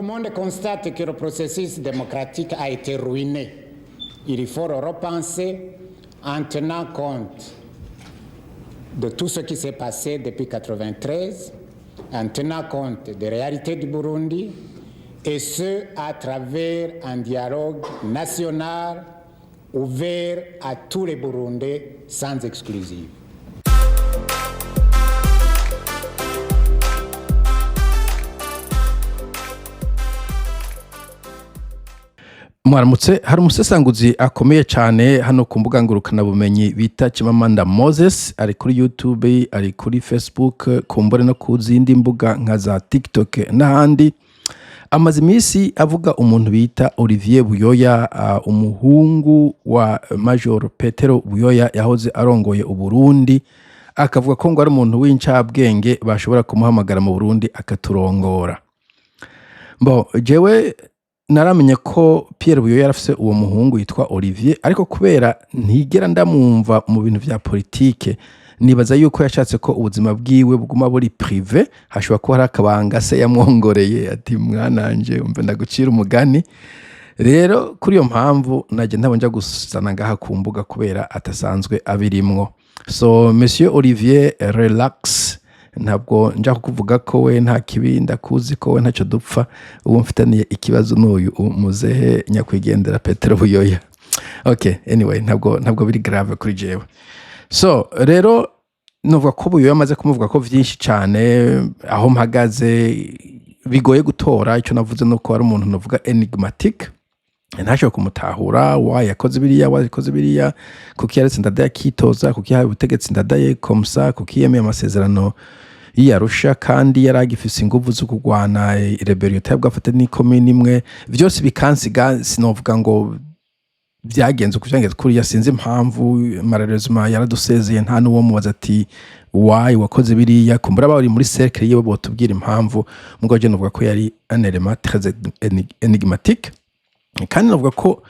Tout le monde constate que le processus démocratique a été ruiné. Il faut le repenser en tenant compte de tout ce qui s'est passé depuis 1993, en tenant compte des réalités du Burundi, et ce, à travers un dialogue national ouvert à tous les Burundais sans exclusive. Mwaramutse. Hari umusesanguzi akomeye cyane hano ku mbuga ngurukanabumenyi bita Chimamanda Moses. Ari kuri YouTube, ari kuri Facebook, kumbure no ku zindi mbuga nka za TikTok n'ahandi. Amaze iminsi avuga umuntu bita Olivier Buyoya, umuhungu wa Major Petero Buyoya yahoze arongoye Uburundi, akavuga ko ngo ari umuntu w'incabwenge bashobora kumuhamagara mu Burundi akaturongora. Bo jewe naramenye ko Pierre Buyoya yarafise uwo muhungu yitwa Olivier, ariko kubera ntigera ndamwumva mu bintu vya politike, nibaza yuko yashatse ko ubuzima bwiwe buguma buri privé. Hashobora kuba hari akabanga se yamwongoreye ati: "Mwananje, umve ndagucira umugani." Rero kuri iyo mpamvu najye ntabwo nja gusana ngaha ku mbuga kubera atasanzwe abirimwo. So Monsieur Olivier, relax, ntabwo nja kukuvuga ko we nta kibi, ndakuzi ko we ntacyo dupfa. Ubu mfitaniye ikibazo n'uyu muzehe nyakwigendera Petero Buyoya. Okay, anyway, ntabwo biri grave kuri jewe. So rero nuvuga ko Buyoya amaze kumuvuga ko vyinshi cyane, aho mpagaze bigoye gutora. Icyo navuze nuko ari umuntu navuga énigmatique, ntashobora kumutahura: wa yakoze biriya, wa yakoze biriya, kuki yaretse Ndadaye akitoza, kuki yahawe ubutegetsi Ndadaye comme ça, kuki yemeye amasezerano yiyarusha kandi yari agifise inguvu zo kurwana rébellion bwafate n'ikomini imwe. Vyose bikansiga, sinovuga ngo byagenze uko byagenze kuriya. Sinzi impamvu, malheureusement yaradusezeye, nta n'uwo mubaza ati: "Why wakoze biriya?" Kumbura bari muri cercle yiwe botubwira impamvu. Mugabo je novuga ko yari un élément très énigmatique, kandi novuga ko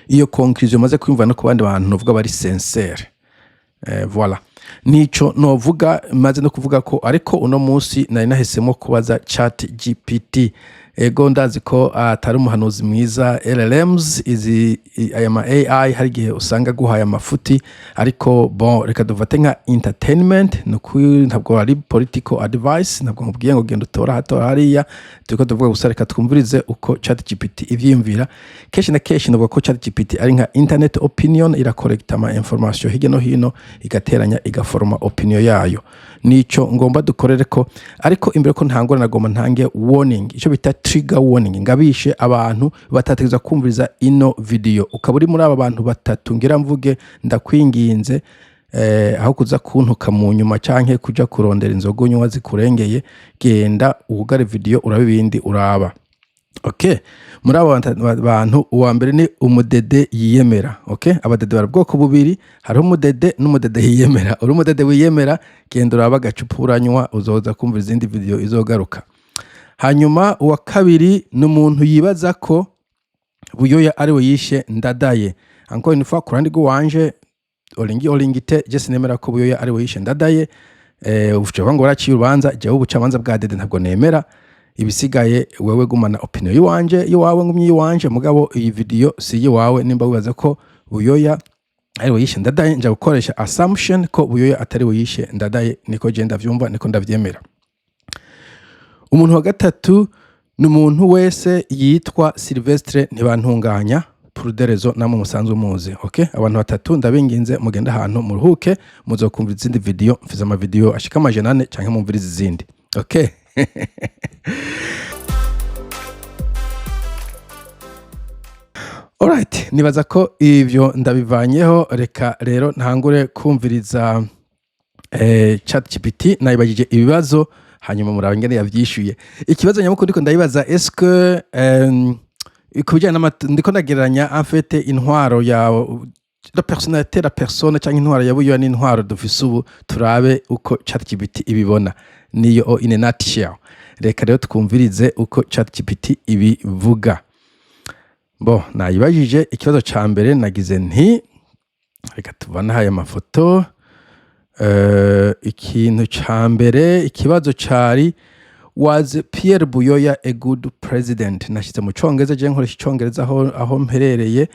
iyo conclusion maze kwiyumva no ku bandi bantu novuga bari sincère. Voilà, nico novuga maze no kuvuga ko. Ariko uno munsi nari nahisemo kubaza Chat GPT. Ego, ndazi ko atari umuhanuzi mwiza. LLMs izi, aya ma AI, hari igihe usanga guhaye amafuti, ariko bon, reka dufate nka entertainment. Nukuri ntabwo ari political advice, ntabwo nkubwiye ngo genda utora hatora hariya. Turiko tuvuga gusa, reka twumvirize uko Chat GPT ivyiyumvira. Kenshi na kenshi navuga ko Chat GPT ari nka internet opinion, irakorekta ama information hirya no hino, igateranya, igaforoma opinion yayo. Nico ngomba dukorere ko. Ariko imbere ko ntangura, nagomba ntange warning, icyo bita trigger warning, ngabishe abantu batategereza kumviriza ino video. Ukaba uri muri aba bantu batatu ngira mvuge, ndakwinginze, aho kuza kuntuka mu nyuma canke kuja kurondera inzoga unywa zikurengeye, genda wugare video, urabe ibindi uraba. Okay, muri abo bantu, uwa mbere ni umudede yiyemera. Okay, abadede bari ubwoko bubiri: hariho umudede n'umudede yiyemera. Uri umudede wiyemera, genda uraba agacupa uranywa, uzoza kumva izindi video izogaruka. Hanyuma uwa kabiri ni umuntu yibaza ko Buyoya ari we yishe Ndadaye. Encore une fois, ku ruhande rw'iwanje, olingi olingite, je sinemera ko Buyoya ari we yishe Ndadaye. Uvuga ngo waraciye urubanza, jewe ubucamanza bwa dede ntabwo nemera. Ibisigaye wewe gumana opinion yiwanje, iwawe ngumye iwanje, mugabo iyi video si iyiwawe. Nimba wibaza ko Buyoya ari we yishe Ndadaye, nja gukoresha assumption ko Buyoya atari we yishe Ndadaye. Niko je ndavyumva, niko ndavyemera. Umuntu wa gatatu ni umuntu wese yitwa Sylvestre Ntibantunganya Pruderezo, namwe musanzwe muzi. Okay, abantu batatu ndabinginze, mugende ahantu muruhuke, muzokumva izindi video. Mfize ama video ashika 400, canke mumvirize izindi. Okay. Alright, nibaza ko ivyo ndabivanyeho. Reka rero ntangure kumviriza ChatGPT. Nayibajije ibibazo, hanyuma muraba ingene yavyishuye. Ikibazo nyamukuru ndiko ndayibaza: est-ce que ku bijyanye ndiko ndagereranya en fait intwaro ya la personnalité, la personne, cyangwa intwaro ya Buyoya n'intwaro dufise ubu, turabe uko ChatGPT ibibona. Niyo in a nutshell. Reka rero twumvirize uko ChatGPT ibivuga. Bo nayibajije ikibazo ca mbere, nagize nti, reka tuvane aya mafoto. Ikintu ca mbere, ikibazo cari: Was Pierre Buyoya a good president? Nashyize mu Congereza, je nkoresha Icongereza aho mperereye.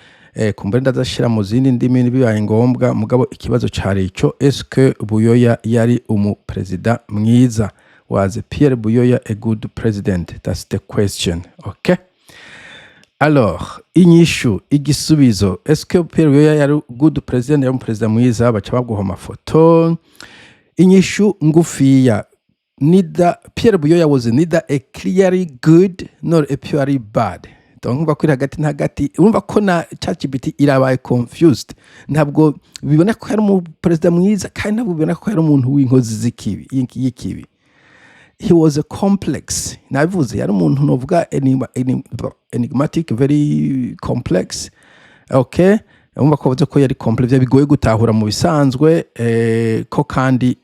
Kumbure ndazashira mu zindi ndimi bibaye ngombwa, mugabo ikibazo cari ico: est-ce que Buyoya yari umuperezida mwiza? Was Pierre Buyoya a good president? That's the question. Okay, alors inyishu, igisubizo: est-ce que Pierre Buyoya yari good president, yari umuperezida mwiza? Baca baguha amafoto. Inyishu ngufiya: neither. Pierre Buyoya was neither a clearly good nor a purely bad. Donc urumva ko iri hagati na hagati. Urumva ko na ChatGPT irabaye confused. Ntabwo bibona ko yari umuperezida mwiza, kandi ntabwo bibona ko yari umuntu w'inkozi z'ikibi, y'ikibi. He was a complex, nabivuze, yari umuntu novuga enigmatic, very complex. Okay, urumva ko bavuze ko yari complex, bigoye gutahura mu bisanzwe, ko kandi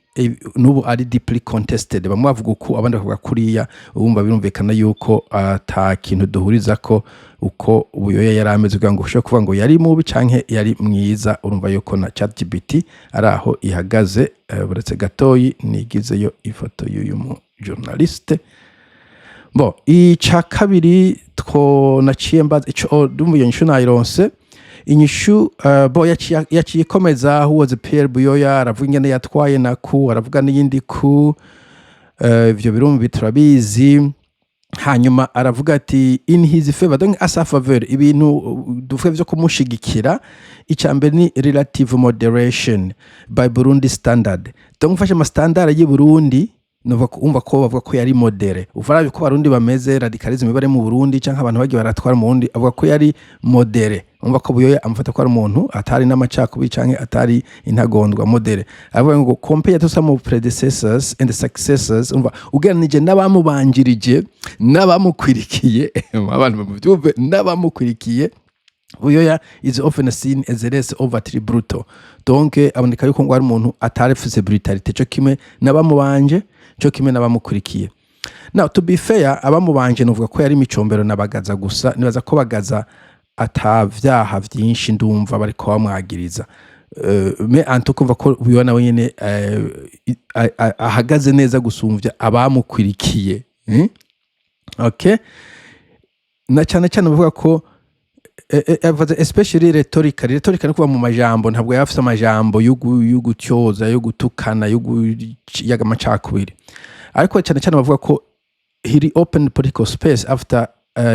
n'ubu ari deeply contested. Bamwe bavuga uku, abandi bakavuga kuriya. Urumva birumvikana yuko ata kintu duhuriza ko uko Buyoya yari ameze kugira ngo ushobore kuvuga ngo yari mubi canke yari mwiza. Urumva yuko na ChatGPT ari aho ihagaze. Buretse gatoyi nigizeyo ifoto y'uyu mu journaliste. Bon, ica kabiri two naciye mbaza ico, ndumva iyo nyishu nayironse. Inyishu bo yaciye ikomeza: who was Pierre Buyoya? Aravuga ingene yatwaye na ku, aravuga n'iyindi ku, ivyo birumvi turabizi. Hanyuma aravuga ati in his favor, donc à sa faveur, ibintu duvuge vyo kumushigikira: icya mbere ni relative moderation by Burundi standard. Donc ufashe ama standard y'i Burundi, nuva umva ko bavuga ko yari modéré. Uvaravye ko Abarundi bameze, radicalisme bari mu Burundi canke abantu bagiye baratwara mu Burundi, avuga ko yari modéré. Umva ko Buyoya amufata ko ari umuntu atari n'amacakubiri canke atari intagondwa, modéré. Aravuga ngo compare to some of predecessors and successors, umva ugereranije n'abamubanjirije n'abamukwirikiye, abantu bamuvyumve, n'abamukwirikiye, Buyoya is often seen as less overtly brutal. Donc aboneka yuko ngo ari umuntu atarafise brutalité, cyo kimwe n'abamubanje, cyo kimwe n'abamukurikiye. Now, to be fair, abamubanje nuvuga ko yari Micombero na Bagaza gusa. Nibaza ko Bagaza atavyaha vyinshi ndumva bariko bamwagiriza. Mais anto kumva ko Buyoya nawe nyene ahagaze neza gusumvya abamukwirikiye? Okay, na cyane cyane bavuga ko yavuze especially rhetorically. Rhetorical ni kuva mu majambo, ntabwo yaba afise amajambo yo gutyoza, yo gutukana, yo y'amacakubiri, ariko cyane cyane bavuga ko he reopened political space after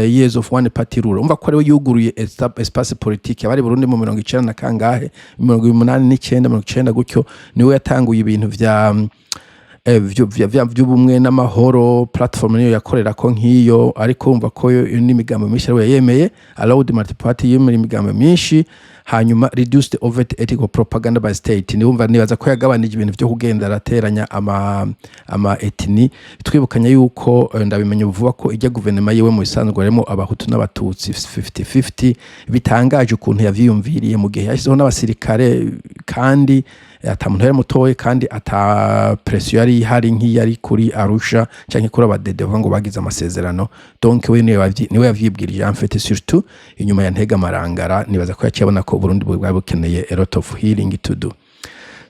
years of one party rule. Umva ko ariwe yuguruye espace politique abari Burundi mu 90 na kangahe, 89, 90 gutyo. Niwe yatanguye ibintu vya vy'ubumwe n'amahoro, platform niyo yakorera ko nk'iyo. Ariko umva ko yo n'imigambo myinshi ariwe yayemeye, allowed multi-party, yemera imigambo myinshi. Hanyuma reduced overt ethical propaganda by state. Niwumva nibaza ko yagabanije ibintu vyo kugenda arateranya ama ethnie. Twibukanya yuko ndabimenya vuba ko ijya guverinoma yiwe mu bisanzwe harimo Abahutu n'Abatutsi 50-50. Bitangaje ukuntu yavyiyumviriye mu gihe yashyizeho n'abasirikare, kandi ata muntu yari mutoye, kandi ata pression yari ihari nk'iyari kuri Arusha canke kuri abadede bavuga ngo bagize amasezerano. Donc we niwe yavyibwirije en fait, surtout inyuma ya Ntega Marangara. Nibaza ko yaciye abona ko Burundi bwari bukeneye a lot of healing to do.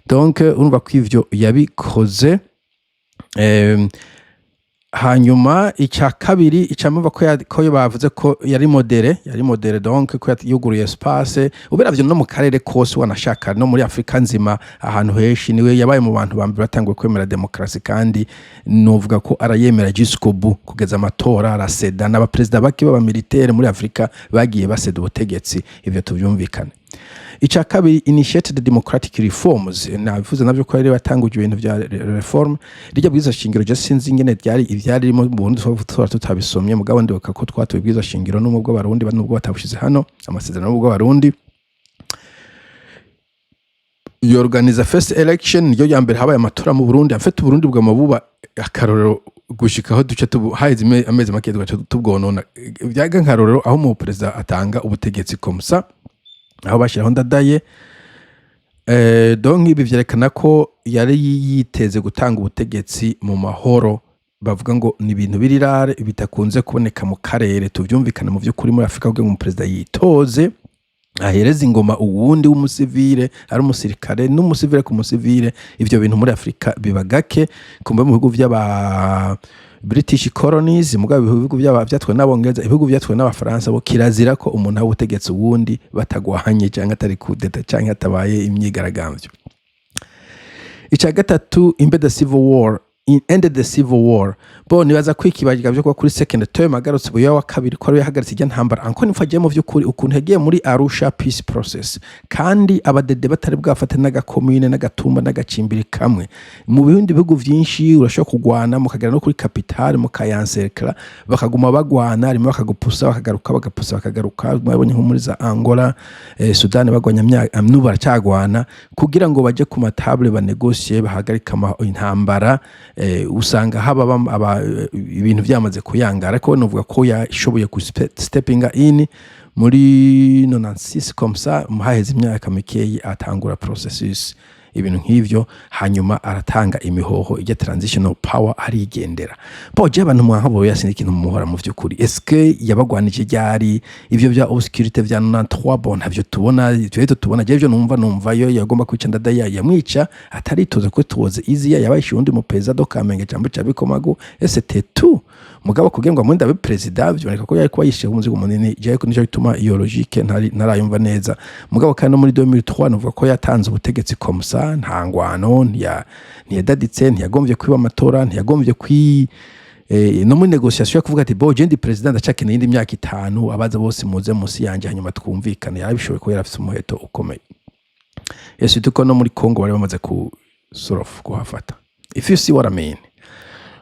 Donc urumva ko ivyo yabikoze. Hanyuma icya kabiri, icya ko ko bavuze ko yari modéré, yari modéré, donc ko yuguruye espace. Ubiravye no mu karere kose, wanashaka no muri Afrika nzima, ahantu henshi niwe yabaye mu bantu ba mbere batanguye kwemera demokarasi, kandi novuga ko arayemera jusqu'au bout, kugeza amatora araseda. N'abaperezida bake b'abamilitaire muri Afrika bagiye baseda ubutegetsi, ivyo tuvyumvikane. Icya kabiri, initiated democratic reforms. Nabivuze navyo ko yari watanguje ibintu vya reform. Rijya bwiza shingiro, je sinzi ingene ryari ivyari ririmo mu Burundi, twaba tutabisomye, mugabo ndibuka ko twatoye ibwiza shingiro n'ubwo Abarundi nubwo batabushize hano, amasezerano n'ubwo Abarundi. Yorganiza first election, niyo ya mbere habaye amatora mu Burundi. Afite Uburundi bwama buba akarorero gushikaho duce tubu haheze amezi make tugaca tubwonona. Vyaga nkarorero aho mu perezida atanga ubutegetsi comme ça, aho bashyiraho Ndadaye. Donc ibi vyerekana ko yari yiteze gutanga ubutegetsi mu mahoro. Bavuga ngo ni ibintu biri rare, bitakunze kuboneka mu karere, tuvyumvikane. Mu vy'ukuri muri Afurika, kugira ngo umuperezida yitoze ahereza ingoma uwundi w'umusivile, ari umusirikare n'umusivile ku musivile, ivyo bintu muri Afurika biba gake. Kumbe mu bihugu vy'aba British colonies, mugabo ibihugu byaba vyatwe n'Abongereza, ibihugu vyatwe n'Abafaransa, bo kirazira ko umuntu aba ubutegetsi uwundi batagwanye, canke atari coup d'état, canke hatabaye imyigaragambyo. Icya gatatu, imbe the civil war ended the civil war. Bo nibaza ko ikibajya byo kuba kuri second term agarutse Buyoya wa kabiri, ko ari yahagaritse ijya ntambara. Encore une fois, agiye mu by'ukuri ukuntu yagiye muri Arusha peace process kandi abadede batari bwafate n'agakomine n'agatumba n'agacimbiri kamwe. Mu bindi bihugu byinshi urashobora kugwana mukagera no kuri capitale, mukayanserkara, bakaguma bagwana, rimwe bakagupusa bakagaruka, bagapusa bakagaruka. Mwabonye nko muri za Angola, Sudani, bagwanya n'ubu baracyagwana kugira ngo baje ku ma table banegosiye, bahagarike intambara. Usanga haba ibintu byamaze kuyangara, ariko novuga ko yashoboye ku steppinga in muri 96 comme ça, haheze imyaka mikeyi atangura processus, ibintu nk'ivyo. Hanyuma aratanga imihoho, ijya transitional power, arigendera. Bo je abantu mwankabo yasinze ikintu mumuhora mu vy'ukuri. Eske yabagwanije ryari? Ivyo vya obscurité vya 93, bon, ntavyo tubona. Ivyo tubona, je ivyo numva yo yagomba kwica Ndadaye, yamwica ataritoza ko tuwoze iziya yabayishe uwundi mupeza do Kamenge jambo ca Bikomagu, et c'était tout. Mugabo kugira ngo amwende abe president, biboneka ko yari kuba yishe umuzigo munini. Je nico bituma iyo logique ntari ntarayumva neza. Mugabo kandi no muri 2003 nuvuga ko yatanze ubutegetsi comme ça, nta ngwano, ntiyadaditse, ntiyagomvye kwiba amatora, ntiyagomvye kwi no muri négociation yo kuvuga ati: "Bo je ndi president, ndacakeneye iyindi myaka 5, abaza bose muze munsi yanje, hanyuma twumvikane." Yarabishoboye ko yarafise umuheto ukomeye, et surtout ko no muri Congo bari bamaze ku sort of kuhafata, if you see what I mean.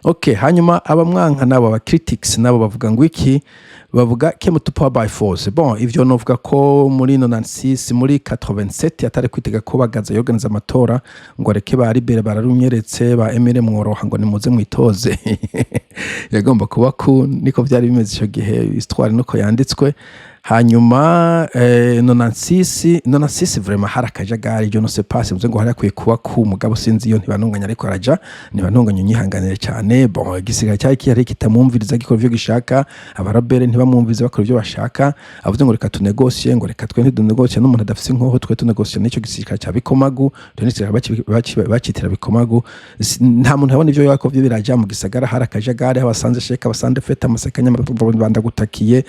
Okay, hanyuma abamwanka nabo, aba critics nabo bavuga ngo iki? Bavuga came to power by force. Bon, ivyo novuga ko muri 96, muri 87 atari kwitega ko Bagaza yorganiza amatora ngo areke ba Libere bararunyeretse, ba Emile Mworoha, ngo nimuze mwitoze. Yagomba kuba ku niko vyari bimeze ico gihe, histoire nuko yanditswe. Hanyuma 96, 96 vraiment hari akajagari. Je ne sais pas, simvuze ngo hari akwiye kuba ku mugabo, sinzi iyo ntibantunganya, ariko araja ntibantunganya, unyihanganire cyane. Bon, igisirikare cyari kihari kitamwumviriza, gikora ivyo gishaka, abarabere ntibamwumviriza, bakora ivyo bashaka. Avuze ngo reka tunegosiye, ngo reka twe ntidunegosiye n'umuntu adafise inkoho, twe tunegosiye n'icyo gisirikare cya Bikomagu, twe n'igisirikare bacitira Bikomagu. Nta muntu yabona ivyo yako vyo biraja mu gisagara. Hari akajagari, abasanze sheka, abasanze fete amaseka bandagutakiye.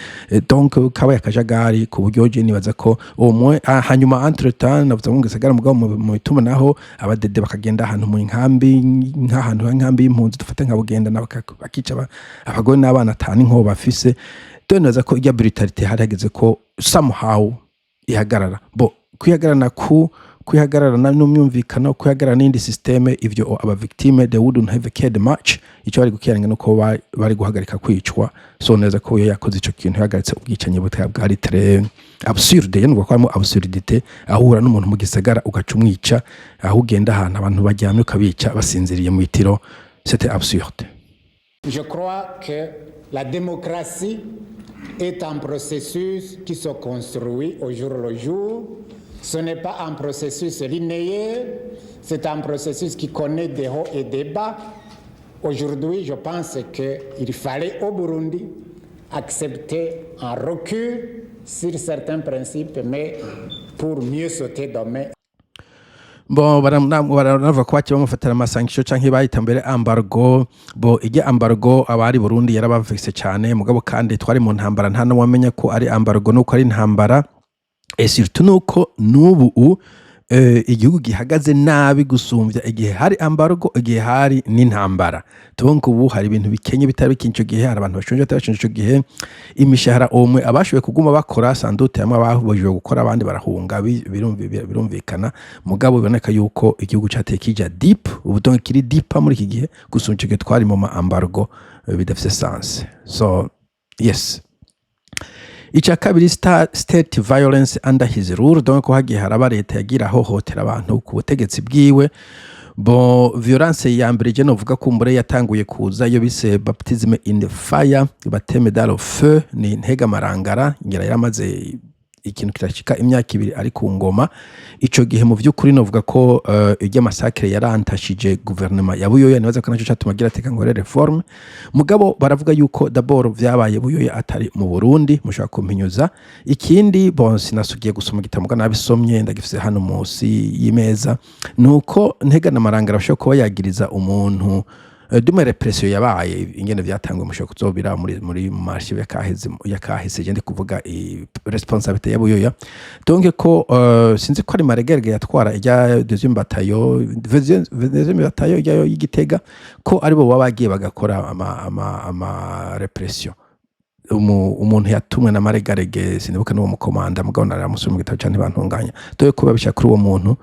Donc kabaye akajagari ku buryo je nibaza ko au moins hanyuma entre temps navuze ngo mu gisagara, mugabo mu bituma naho abadede bakagenda ahantu mu nkambi, nk'ahantu h'inkambi y'impunzi dufate nka Bugenda, nabo bakica abagore n'abana atanu inkoho bafise. Donc nibaza ko irya brutalité hari hageze ko somehow ihagarara. Bo kwihagarara ku kwihagarara n'umyumvikano, kwihagarara n'indi système, ivyo aba victime they wouldn't have cared much. Icyo bari gukirangira nuko bari guhagarika kwicwa. So neza ko iyo yakoze ico kintu, yahagaritse ubwicanyi butari bwari très absurde. Yo ko harimo absurdité, aho uhura n'umuntu mu gisagara ugaca umwica, aho ugenda ahantu abantu baryamye ukabica basinziriye mu itiro, c'était absurde. Je crois que la démocratie est un processus qui se construit au jour le jour. Ce n'est pas un processus linéaire, c'est un processus qui connaît des hauts et des bas. Aujourd'hui, je pense qu'il fallait au Burundi accepter un recul sur certains principes, mais pour mieux sauter demain. Bon, baranavuga ko baciye bamufatira ama sanctions canke bayita mbere embargo. Bo ijya embargo abari Burundi yarabavise cyane, mugabo kandi twari mu ntambara, nta n'uwamenya ko ari embargo nuko ari intambara, et surtout nuko n'ubu igihugu gihagaze nabi gusumvya igihe hari embargo, igihe hari n'intambara. Tubona ko ubu hari ibintu bikenye bitari bikenye ico gihe, hari abantu bashonje batari bashonje ico gihe, imishahara omwe abashoboye kuguma bakora sandute hamwe ababujijwe gukora, abandi barahunga, birumvikana. Mugabo biboneka yuko igihugu cateye kija deep ubu, donc kiri deep muri iki gihe gusumvya ico gihe twari mu ma embargo bidafise sens. So yes, icya kabiri, state violence under his rule. Donc ko hagiye haraba leta yagira ahohotera abantu ku butegetsi bwiwe. Bon, violence ya mbere je novuga kumbure yatanguye kuza iyo bise baptism in the fire, baptême dans le feu, ni Ntega Marangara. Ngira yaramaze ikintu kirashika imyaka 2 ari ku ngoma. Ico gihe mu vy'ukuri novuga ko irya massacre yarantashije guverinoma ya Buyoya. Nibaza ko naco catuma agira ateka ngo réforme. Mugabo baravuga yuko d'abord vyabaye Buyoya atari mu Burundi, mushobora kumpinyuza. Ikindi, bon, sinasugiye gusoma igitabo, muga nabisomye, ndagifise hano munsi y'imeza, nuko Ntega na Marangara bashobora kuba yagiriza umuntu. Dume répression yabaye, ingene vyatanguye, mushobora kuzobira muri mu archive yakaheze yakahise. Je ndi kuvuga responsabilité ya Buyoya. Donc ko sinzi ko ari Maregerge yatwara ijya deuxième bataillon, deuxième bataillon ijya y'Igitega, ko aribo baba bagiye bagakora ama répression. Umuntu yatumwe na Maregarege, sinibuka n'uwo mukomanda, mugabo naramusomye mu gitabo cyane, ntibantunganya dore ko babishyira kuri uwo muntu.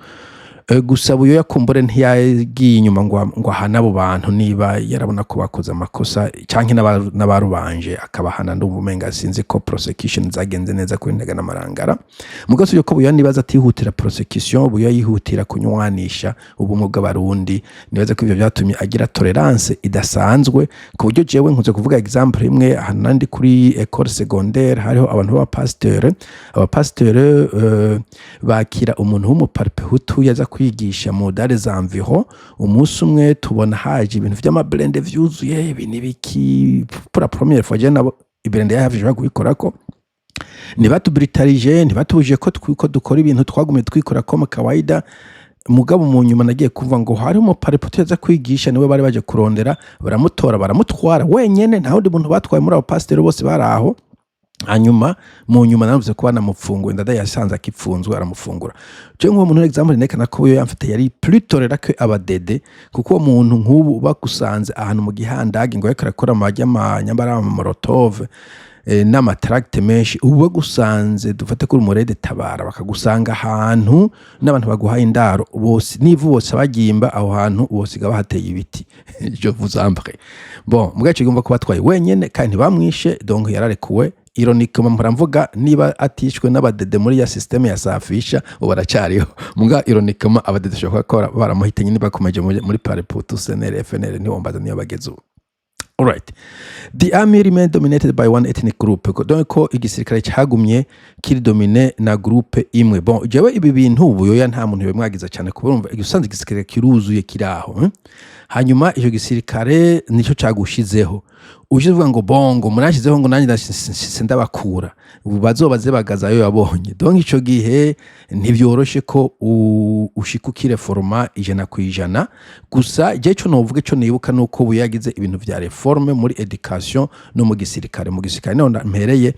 Gusa Buyoya kumbure ntiyagiye inyuma ngo ahane abo bantu niba yarabona ko bakoze amakosa, canke n'abarubanje akabahana. Ndumva umenga sinzi ko prosecution zagenze neza kuri Ntega n'Amarangara. Mugabo sivyo ko Buyoya nibaza atihutira prosecution. Buyoya yihutira kunywanisha ubumwe bw'Abarundi. Nibaza ko ivyo vyatumye agira tolerance idasanzwe, ku buryo jewe nkunze kuvuga exemple imwe. Ahantu nandi kuri école secondaire, hariho abantu b'abapasiteri. Abapasiteri bakira umuntu w'umuparipehutu yaza kwigisha mu dare za mviho. Umunsi umwe tubona haje ibintu vy'amablindés vyuzuye. Ibi n'ibiki? Pour la première fois je nabo iblindé yahavije kubikorako. Ntibatubritarije, ntibatubujije ko dukora ibintu, twagumye twikora ko mu kawaida. Mugabo mu nyuma nagiye kumva ngo hari umuparipehutu yaza kwigisha, niwe bari baje kurondera, baramutora, baramutwara wenyene, nta wundi muntu batwaye muri abo pasiteri bose bari aho. Hanyuma mu nyuma naravuze ko banamufunguye, ndada yasanze akipfunzwe, aramufungura. Je nk'uwo muntu, exemple nerekana ko yo yamfite yari plus tolérant que abadede, kuko uwo muntu nk'ubu bagusanze ahantu mu gihandage ngo yariko arakora amajya amanyambara amamolotov n'amatracts menshi, ubu bagusanze, dufate kuri umurede tabara, bakagusanga ahantu n'abantu baguhaye indaro bose n'ivu bose bagimba aho hantu, bosiga bahateye ibiti, je vous en prie. Bon, mugace gumva ko batwaye wenyene kandi ntibamwishe, donc yararekuwe. Ironiquement mpora mvuga, niba atishwe n'abadede muri ya système ya safisha, ubu aracariho. Muga ironiquement abadede bashobora kuba baramuhitanye niba bakomeje muri Palipehutu, CNL, FNL, ntiwombaza niyo bageze ubu. Alright. The army remained dominated by one ethnic group. Donc ko igisirikare cyagumye kiri dominé na groupe imwe. Bon, jewe ibi bintu Buyoya nta muntu yabimwagiza cyane, kuba urumva usanze igisirikare kiruzuye kiraho, eh? Hanyuma icyo gisirikare nicyo cagushizeho, uje uvuga ngo bongo murashizeho, ngo nanjye ndabakura, ubu bazobaze bagaza ayo yabonye. Donc ico gihe ntibyoroshe ko ushika ukireforma 100%. Gusa je ico novuga, ico nibuka, nuko ubu yagize ibintu vya réforme muri éducation no mu gisirikare. Mu gisirikare niho mpereye,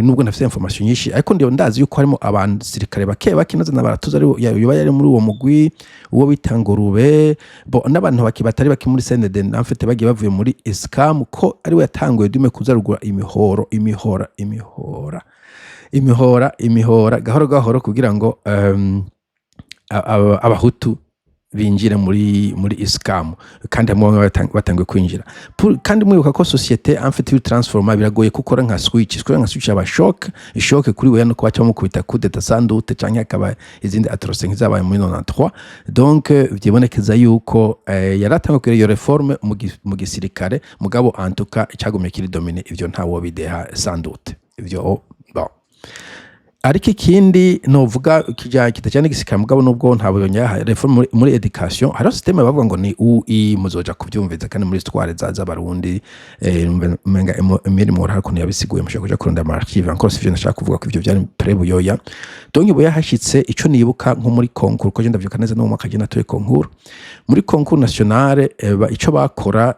nubwo ntafite information nyinshi, ariko ndiyo ndazi yuko harimo abasirikare bake bake nazo na baratuza ari yoba yari muri uwo mugwi, uwo bita Ngurube bo, n'abantu bake batari bake muri CND namfite bagiye bavuye muri ISCAM, ko ari we yatanguye dume kuzarugura imihoro, imihora, imihora, imihora, imihora gahoro gahoro, kugira ngo abahutu binjire muri ISCAM. Kandi hamwe bamwe batanguye kwinjira. Kandi mwibuka ko société en fait transforma biragoye gukora nka switch, gukora nka switch aba choc choc kuri we no kuba cyamukubita coup d'état sans doute, canke akaba izindi atrocités nk'izabaye muri 93. Donc vyibonekeza yuko yaratanguye kugira iyo réforme mu gisirikare. Mugabo en tout cas icagumye kiri dominé, ivyo ntawo bideha sans doute ivyo. Bon, ariko ikindi novuga kija kitajyana n'igisirikare, mugabo nubwo ntabwo nyaha réforme muri éducation, hariho système bavuga ngo ni UI, muzoja kuvyumviza kandi muri histoire za z'Abarundi. Umenga Emile Mwora hari ukuntu yabisiguye, mushobora kuja kurondera ama archive encore. Sivyo ndashaka kuvuga ko ivyo vyari pré Buyoya. Donc Buyoya hashitse, ico nibuka nko muri concours, ko je ndavyibuka neza no mu mwaka je natoye concours, muri concours nationale, ico bakora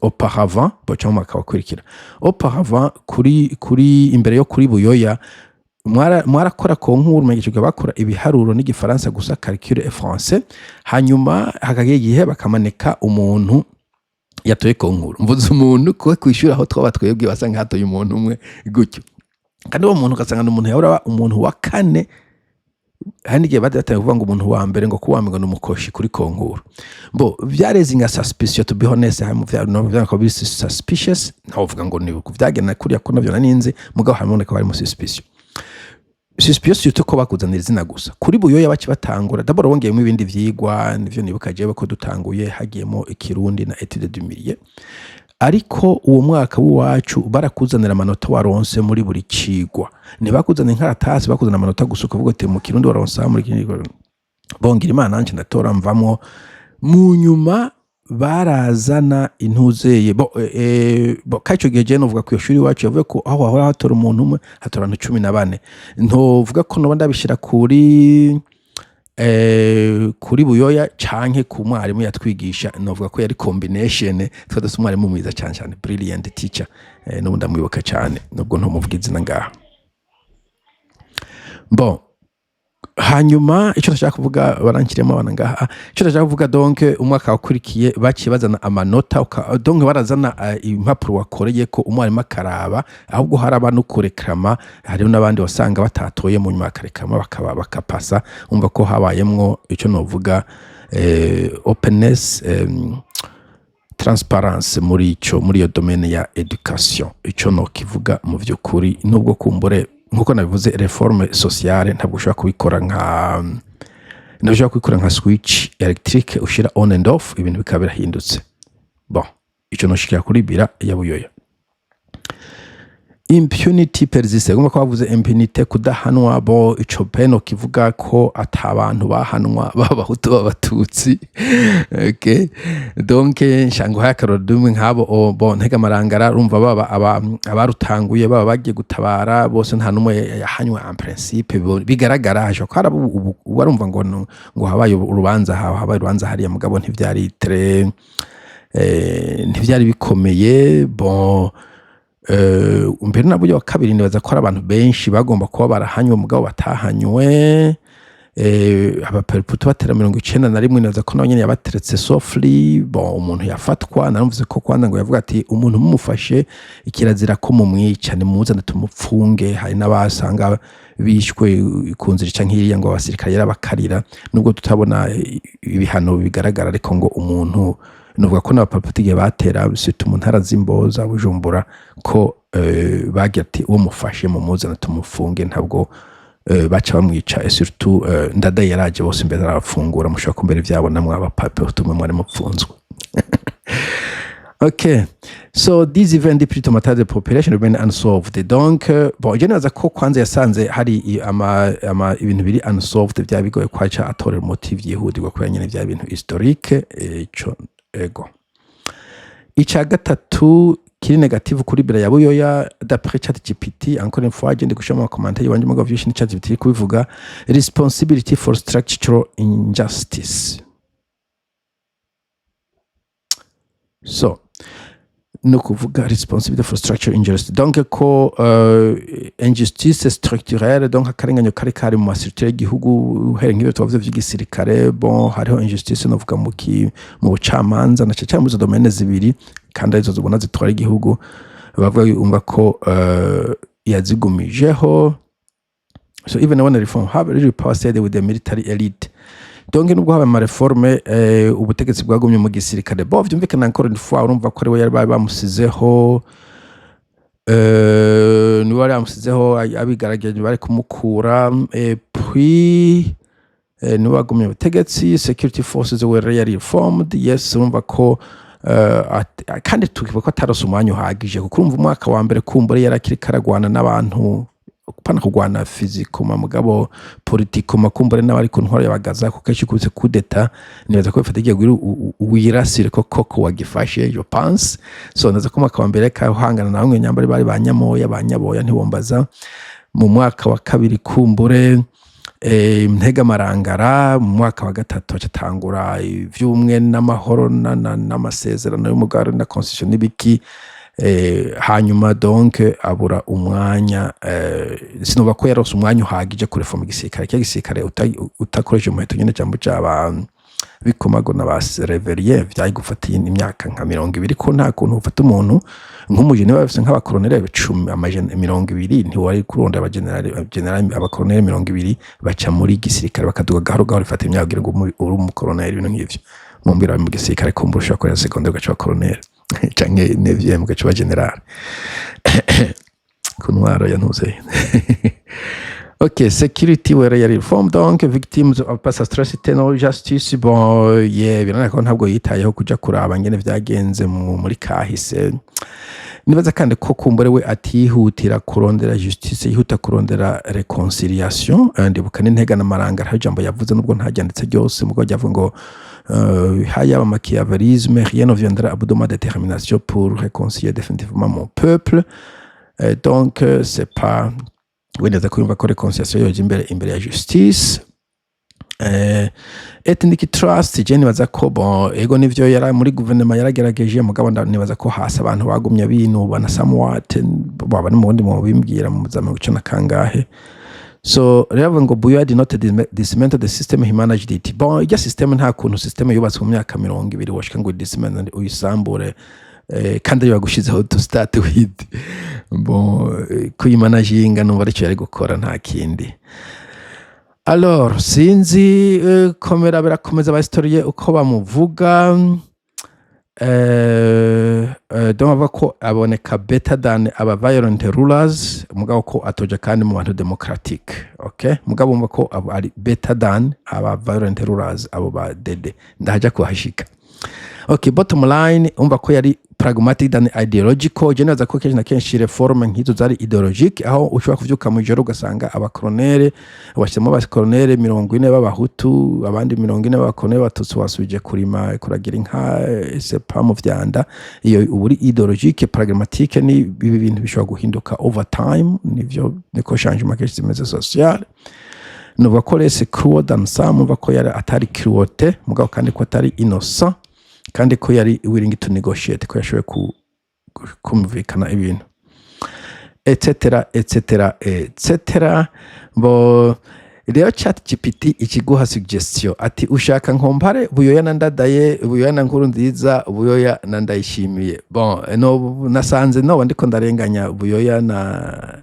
auparavant, bo cyangwa mu mwaka wakurikira, auparavant kuri imbere yo kuri Buyoya, mwarakora concours mu gihe bakora ibiharuro n'igifaransa gusa, calcul et français. Hanyuma hakagira igihe bakamanika umuntu yatoye concours. Mvuze umuntu kuko kwishuri aho twaba twebwe wasanga hatoye umuntu umwe gutyo, kandi uwo muntu ugasanga ni umuntu yahora aba umuntu wa kane. Hari n'igihe bari batangiye kuvuga ngo umuntu wa mbere, ngo kuwa mbere ngo ni umukoshi kuri concours. Bo vyareze nka suspicious, to be honest, harimo vya no vya biri suspicious. Ntawovuga ngo ni vyagenda kuriya ko navyo naninzi, mugabo harimo ko harimo suspicious, suspicious surtout ko bakuzanira izina gusa. Kuri Buyoya baci batangura d'abord bongeyemo ibindi vyigwa, nivyo nibuka jewe ko dutanguye hagiyemo ikirundi na étude du milieu. Ariko uwo mwaka w'iwacu barakuzanira amanota waronse muri buri cigwa, ntibakuzanira inkaratasi, bakuzanira amanota gusa, ukavuga uti mu kirundi waronse aha, muri kindi bongera imana nanje ndatora mvamwo. Mu nyuma barazana intuzeye bo, bo kaco gihe je novuga ku ishuri iwacu yavuye ko aho hahora hatora umuntu umwe hatora abantu 14. Ntovuga ko noba ndabishira kuri Kuri Buyoya canke ku mwarimu yatwigisha, novuga ko yari combination. Twari dufise umwarimu mwiza cyane cyane, brilliant teacher. N'ubu ndamwibuka cyane, nubwo ntumuvuga izina ngaha. Bon, hanyuma icyo ndashaka kuvuga, barankiriyemo abana ngaha. Icyo ndashaka kuvuga, donc umwaka wakurikiye baciye bazana amanota, donc barazana impapuro wakoreye ko, umwarimu akaraba. Ahubwo haraba no kurekrama, hariho n'abandi wasanga batatoye, mu nyuma bakarekrama, bakaba bakapasa. Umva ko habayemwo icyo novuga openness, transparence muri iyo domaine ya education. Ico no kivuga mu vy'ukuri, nubwo kumbure nkuko nabivuze, réforme sociale ntabwo ushobora kubikora nka switch électrique ushira on and off, ibintu bikaba birahindutse. Bon, ico noshikira kuri bilan ya Buyoya. Impunity persiste. Gomba ko bavuze impunité, kudahanwa. Bo ico peno kivuga ko ata bantu bahanwa, b'Abahutu, b'Abatutsi. Okay, donc nshango hakaroro dumwe nk'abo. Bo Ntega Marangara, urumva baba abarutanguye, baba bagiye gutabara bose, nta numwe yahanywe en principe bigaragara. Haje ko hari ubu warumva ngo ngo habaye urubanza, habaye urubanza hariya, mugabo ntivyari très ntivyari bikomeye. Bon, mbere na buryo wa kabiri, nibaza ko hari abantu benshi bagomba kuba barahanywe mugabo batahanywe. Abapalipehutu batera 91, nibaza ko nabo nyene yabateretse softly. Bon, umuntu yafatwa, narumvise ko kwanza ngo yavuga ati: "Umuntu mumufashe, ikirazira ko mumwica, nimuzane tumupfunge." Hari n'abasanga bishwe ku nzira ica nk'iriya, ngo abasirikare yarabakarira, nubwo tutabona ibihano bigaragara. Ariko ngo umuntu, nuvuga ko n'abapalipehutu igihe batera, surtout mu ntara z'Imbo, za Bujumbura, ko bagira ati: "Uwo mufashe mumuzane tumufunge." Ntabwo baca bamwica. Et surtout Ndadaye yaraje bose imbere arabafungura. Mushobora kumbera ivyabo namwe abapalipehutu mwe mwari mupfunzwe. Okay, so this event deeply traumatized the population, remain unsolved. Donc, bon, je nibaza ko kwanza yasanze hari ama ibintu biri unsolved, byaba bigoye kwaca atorera umuti vyihutirwa, kubera nyene vya bintu historique. Ico ego. Ica gatatu kiri négative kuri bilan ya Buyoya, d'après ChatGPT, encore une fois, agende gushira mu commentaire iwanje, mugabo vyinshi ni ChatGPT iri kubivuga: responsibility for structural injustice. So ni ukuvuga responsibility for structural injustice, donc ko injustice structurelle, donc akarenganyo kari mu ma structure y'igihugu, uhereye nk'ibyo twavuze vy'igisirikare. Bon, hariho injustice novuga mu bucamanza, na cane cane muri izo domaine zibiri, kandi arizo zibona zitwara igihugu. Bavuga yumva ko yazigumijeho. So even when the reform have really power stayed with the military elite, donc nubwo haba ama réformes, ubutegetsi bwagumye mu gisirikare. Bo vyumvikana, encore une fois, urumva ko ariwe yari bari bamusizeho, niwe bari bamusizeho, abigaragiye bari kumukura. Et puis niwe bagumye ubutegetsi. Security forces were rarely reformed. Yes, urumva ko kandi tukivuga ko atarose umwanya uhagije, kuko urumva umwaka wa mbere kumbure yari akiri karagwana n'abantu, pana kugwana physiquement, mugabo politiquement, kumbure n'abari ku ntwaro y'abagaza, kuko kenshi ukubise kudeta, nibaza ko bifata igihe kugira wirasire ko koko wagifashe, je pense. So ndaza ko umwaka wa mbere kahangana na bamwe nyambari bari ba Nyamoya, ba Nyaboya, ntiwombaza. Mu mwaka wa kabiri kumbure Ntega Marangara, mu mwaka wa gatatu acatangura ivy'ubumwe n'amahoro n'amasezerano y'umugaro na constitution n'ibiki. Hanyuma donc abura umwanya. Sinumva ko yarose umwanya uhagije kureforma igisirikare. Kya gisirikare utakoresheje umuheto nyene, jambo c'aba bikomago na ba Révérien, vyari gufata imyaka nka 20, ko nta kuntu ufata umuntu nk'umujene bafise nk'abakoroneri 10, amajana 20, ntiwari kurondera abagenerali, general, abakoroneri 20 baca muri gisirikare bakaduga gahoro gahoro, ifata imyaka kugira ngo uri umukoroneri, ibintu nk'ivyo. Mumbwira mu gisirikare kumbura ushobora kurera secondaire ugaca uba koroneri, canke neuvième ugaca uba général ku ntwaro ya ntuze. Ok, security were yari reform, donc victims of past atrocity, no justice. Bon, yeah, biranaka ko ntabwo yitayeho kuja kuraba ngene vyagenze muri kahise. Nibaza kandi ko kumbure we atihutira kurondera justice, yihuta kurondera réconciliation. Ndibuka n'Intega na Marangara, hariho ijambo yavuze, nubwo ntaryanditse ryose, mugabo ryavuga ngo hayaba machiavélisme, rien ne viendra à bout de ma détermination pour réconcilier définitivement mon peuple. Donc c'est pas wenda ko yumva ko réconciliation yoja imbere ya justice. Ethnic trust, je nibaza ko, bon, ego nivyo, yara muri guverinoma yaragerageje, mugabo nibaza ko hasi abantu bagumye binuba na somewhat baba ni mu bundi mu bimbwira mu za 90 na kangahe. So rero bavuga ngo Buyoya did not dismantle the system, he managed it. Bon, irya system, nta kuntu system yubatswe mu myaka 20 washika ngo dismantle, uyisambure, kandi ariyo bagushizeho to start with. Bon, kuyimanaginga numva aricyo yari gukora, nta kindi. Alors sinzi, komera birakomeza abahistorien uko bamuvuga. Donc bavuga ko aboneka better than aba violent rulers, mugabo ko atoja kandi mu bantu democratic. Okay, mugabo bumva ko abo ari better than aba violent rulers, abo ba dede ndahaja kuhashika. Okay, bottom line, umva ko yari pragmatic than ideological. Je nibaza ko kenshi na kenshi réforme nk'izo zari idéologique, aho ushobora kuvyuka mu ijoro ugasanga abakoronere washyizemo abakoronere 40 b'abahutu, abandi 40 b'abakoronere b'abatutsi, wasubije kurima, kuragira inka, sepa mu vyanda. Iyo uba uri idéologique. Pragmatique ni ibi bintu bishobora guhinduka over time, nivyo niko changement kenshi zimeze social. Nuvuga ko less cruel than some, umva ko yari atari cruauté, mugabo kandi ko atari innocent, kandi ko yari willing to negotiate, ko yashoboye kumvikana ibintu, etc etc etc. Bo rero Chat GPT ikiguha suggestion ati: "Ushaka nkompare Buyoya na Ndadaye, Buyoya na Nkuru Nziza, Buyoya na Ndayishimiye?" Bon, no nasanze no ndiko ndarenganya Buyoya na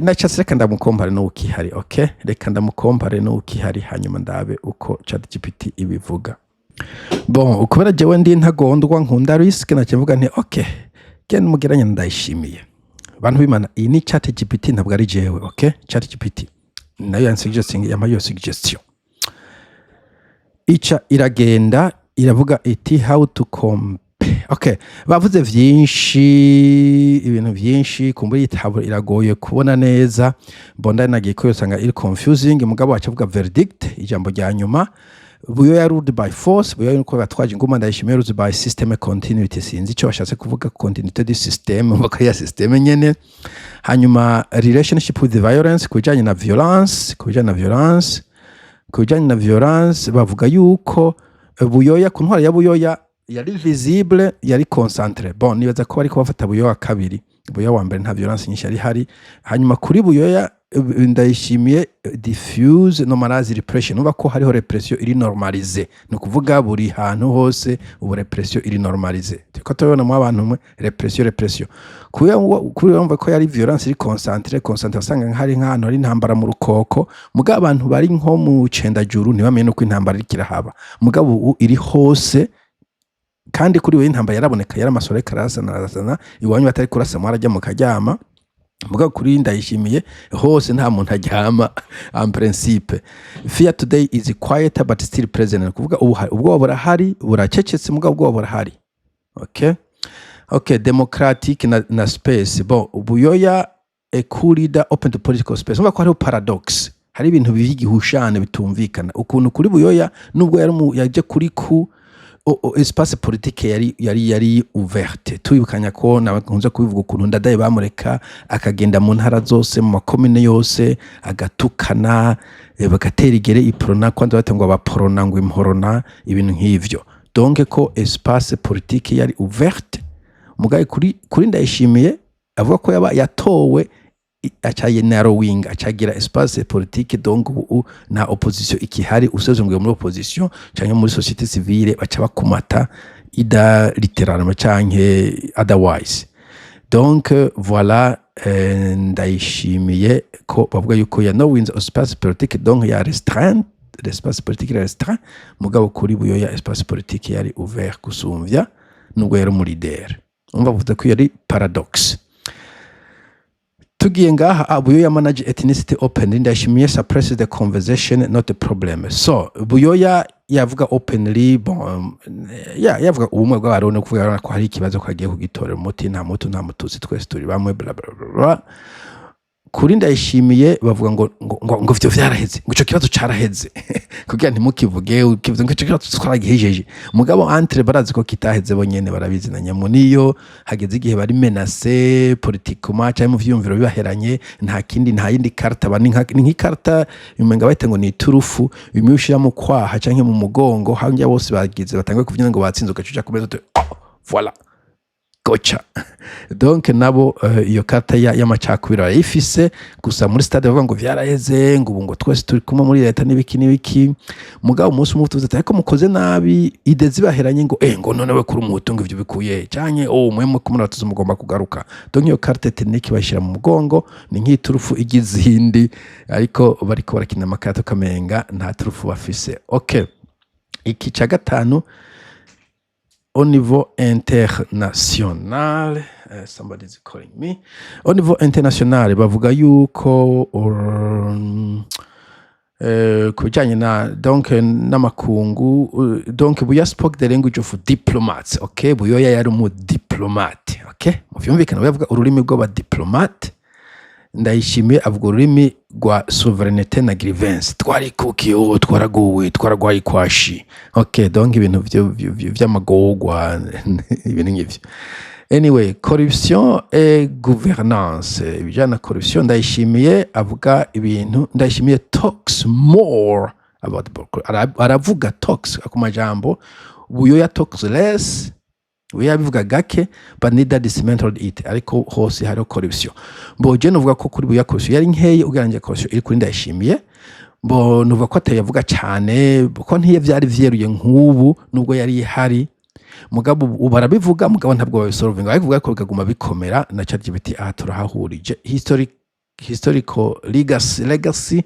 nacatse. Reka ndamukompare n'uwukihari. Okay, reka ndamukompare n'uwukihari, hanyuma ndabe uko Chat GPT ibivuga. Bon, kubera jewe ndi ntagondwa, nkunda risque, naciye mvuga nti: "Okay, genda umugeranye na Ndayishimiye." Bantu b'Imana, iyi ni Chat GPT, ntabwo ari jewe. Okay, Chat GPT nayo yansuggesting, yampaye iyo suggestion, ica iragenda iravuga iti "How to compare". Okay, bavuze vyinshi, ibintu vyinshi, kumbura iyi iragoye kubona neza. Bonda nagiye ko usanga iri confusing, mugabo wacavuga verdict, ijambo rya nyuma: Buyoya ruled by force, Buyoya nuko batwaje inguma, Ndayishimiye ruled by system continuity. Sinzi icyo bashatse kuvuga, continuité du système, mvuga ya système nyene. Hanyuma relationship with the violence, ku bijanye na violence, ku bijanye na violence bavuga yuko Buyoya, ku ntwara ya Buyoya, yari visible, yari concentré. Bon, nibaza ko bariko bafata Buyoya kabiri. Buyoya wa mbere nta violence nyinshi yari hari. Hanyuma kuri Buyoya, Ndayishimiye, diffuse normalize repression. Numva ko hariho répression iri normalisée, ni ukuvuga buri hantu hose ubu répression iri normalisée. Turiko turabona mu abantu mwe répression, répression. Kuri urumva ko yari violence iri concentrée. Concentrée, wasanga hari nk'ahantu hari intambara mu Rukoko, mugabo abantu bari nko mu Cendajuru ntibamenye nuko intambara iriko irahaba. Mugabo ubu iri hose, kandi kuri we intambara yaraboneka, yari amasoro ariko arasana, arasana iwanyu batari kurasa, mwarajya mukaryama. Mugabo kuri Ndayishimiye hose nta muntu aryama en principe. Fear today is quieter but still present. Ni kuvuga ubu ubwoba burahari, buracecetse, mugabo ubwoba burahari. Okay, democratic na space. Bon, Buyoya, a cool leader open to political space. Umva ko hariho paradox, hari ibintu by'igihushane bitumvikana ukuntu kuri Buyoya, nubwo yari yaje kuri ku espace politique yari ouverte. Tubibukanya ko nakunze kubivuga ukuntu Ndadaye bamureka akagenda mu ntara zose, mu makomine yose, agatukana, bagatera igere Iprona, kwanza bate ngo abaporona, ngo imporona, ibintu nk'ivyo. Donc ko espace politique yari ouverte. Mugabe kuri Ndayishimiye, avuga ko yaba yatowe, aca narrowing, acagira espace politique. Donc ubu nta opposition ikihari. Usezonguye muri opposition canke muri société civile, baca bakumata ida littéralement canke otherwise. Donc voilà, Ndayishimiye ko bavuga yuko ya narrowing espace politique, donc ya restreint l'espace politique, yari restreint. Mugabo kuri Buyoya espace politique yari ouvert gusumvya, nubwo yari umu leader. Umva, bavuze ko yari paradoxe. Tugiye ngaha, Buyoya manage ethnicity openly, Ndayishimiye suppresses the conversation, not the problem. So Buyoya yavuga openly, bon, ya yavuga ubumwe bw'Abarundi, kuvuga ko hari ikibazo ko agiye kugitorera umuti, nta mutu nta mututsi, twese turi bamwe, bla bla bla bla. Kuri Ndayishimiye bavuga ngo ivyo vyaraheze, ngo ico kibazo caraheze, kugira ntimukivuge, ukivuze ngo ico kibazo twaragihejeje. Mugabo entre barazi ko kitaheze, bo nyene barabizi na nyamwo. Niyo hageze igihe bari menacés politiquement canke mu vyiyumviro bibaheranye, nta kindi, nta yindi karta ba ni nk'ikarta umenga bahita ngo ni iturufu, bimwe ushira mu kwaha canke mu mugongo. Hanjya bose bagize batanguye kuvyina ngo batsinze, ugaca uja kumeza uti: "Oh, voilà, gocha." Donc nabo iyo karta y'amacakubiri barayifise. Gusa muri stade bavuga ngo vyaraheze, ngo ubu ngo twese turi kumwe muri leta n'ibiki n'ibiki. Mugabo umunsi umwe tuvuze ati: "Ariko mukoze nabi," idées zibaheranye, ngo none we kuri umuhutu, ngo ivyo bikuye, canke oh, mwe kumwe n'Abatutsi mugomba kugaruka. Donc iyo carte ethnique bayishira mu mugongo, ni nk'iturufu igizindi, ariko bariko barakina amakarata ukamenga nta turufu bafise. Okay, iki ca gatanu, au niveau international, somebody is calling me. Au niveau international bavuga yuko ku bijyanye na donc n'amakungu, donc Buya spoke the language of diplomats. Okay, Buyoya yari umudiplomate. Okay, muvyumvikane, Buya avuga ururimi rw'abadiplomate, Ndayishimiye avuga ururimi rwa souveraineté na grievance: twarikukiye ubu, twaraguwe, twaragwaye ikwashi. Okay, donc ibintu vy'amagorwa, ibintu nk'ivyo. Anyway, corruption et gouvernance, ibijyana na corruption, Ndayishimiye avuga ibintu, Ndayishimiye talks more about, aravuga, talks ku majambo, Buyoya talks less. We yabivuga gake, but neither dismantled it. Ariko hose hariho corruption. Bo je novuga ko kuri Buyoya corruption yari nkeye ugereranyije corruption iri kuri Ndayishimiye. Bo nuvuga ko atayavuga cyane ko ntiyo vyari vyeruye nk'ubu, nubwo yari ihari. Mugabo ubu barabivuga, mugabo ntabwo babisolvinga, ariko ko bikaguma bikomera. Na ChatGPT aha turahahurije. Historical legacy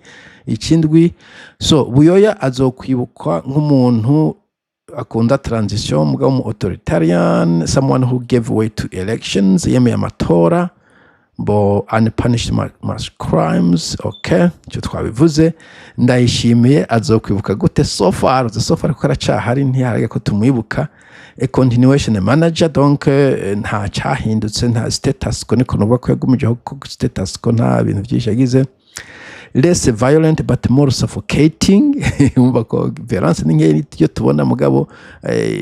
ikindwi. So Buyoya azokwibukwa nk'umuntu akunda transition, mugabo mu authoritarian, someone who gave way to elections, yemeye amatora, bo unpunished mass crimes. Okay, icyo twabivuze. Ndayishimiye azokwibuka gute? So far, so far kuko aracahari, ntiyaraga ko tumwibuka a continuation manager. Donc nta cyahindutse, nta status quo, niko nuvuga ko yagumijeho ko status quo, nta bintu byinshi yagize. Less violent but more suffocating. Umva ko violence ni nkeya iyo tubona, mugabo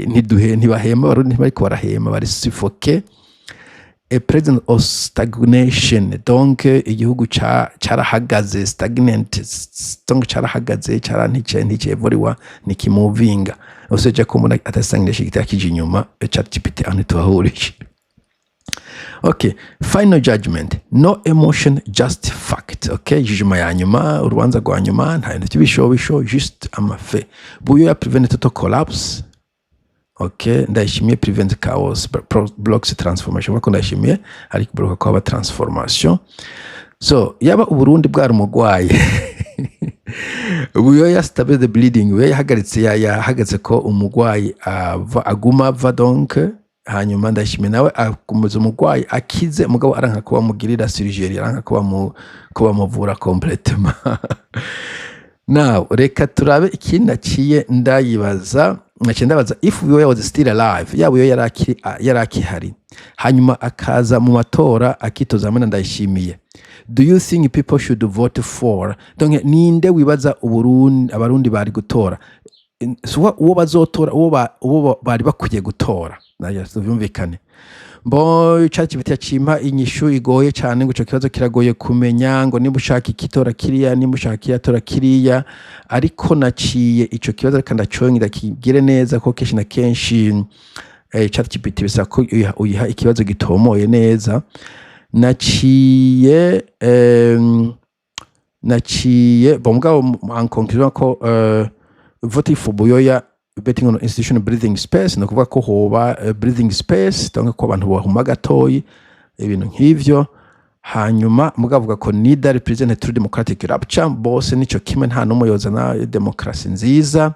ntiduhe, ntibahema, Abarundi ntibariko barahema, bari suffoqué. A president of stagnation, donc igihugu carahagaze, stagnant, donc carahagaze, cara ntice evoriwa, ntikimuvinga. Usibye ko mbona ata stagnation kitari kije inyuma. ChatGPT aho ntituhahurije. Okay, final judgment, no emotion, just fact. Okay, jugement ya nyuma, urubanza rwa nyuma, nta bintu by'ibishobisho, just amafe. Buyoya prevent total collapse. Okay, Ndayishimiye prevent chaos, blocks transformation. Bako Ndayishimiye ari kubloka ko haba transformation. So yaba Uburundi bwari umugwayi, Buyoya stop the bleeding. Buyoya yahagaritse, yahagaritse ko umugwayi ava, aguma ava. Donc hanyuma Ndayishimiye nawe akomeza umugwayi akize, mugabo aranka ko bamugirira surgery, aranka ko bamuvura complètement. Now reka turabe ikindi naciye ndayibaza. Naciye ndabaza: if Buyoya was still alive, yaba Buyoya yari akihari, hanyuma akaza mu matora akitoza hamwe na Ndayishimiye, do you think people should vote for? Donc ninde wibaza Uburundi, Abarundi bari gutora? Uwo bazotora, uwo bari bakwiye gutora, nayo tuvyumvikane. Bo ChatGPT yacimpa inyishu igoye cyane, ngo ico kibazo kiragoye kumenya, ngo niba ushaka ikitora kiriya, niba ushaka kiriya tora kiriya. Ariko naciye ico kibazo, reka ndacongera kigire neza, ko kenshi na kenshi ChatGPT bisaba ko uyiha ikibazo gitomoye neza. Naciye bon, mugabo en conclusion ko voting for Buyoya, betting on institutional breathing space, ni ukuvuga ko hoba breathing space, donc ko abantu bahuma gatoyi, ibintu nk'ivyo. Hanyuma mugabo avuga ko neither represent true democratic rupture, bose nico kimwe, nta n'umwe yozana demokarasi nziza.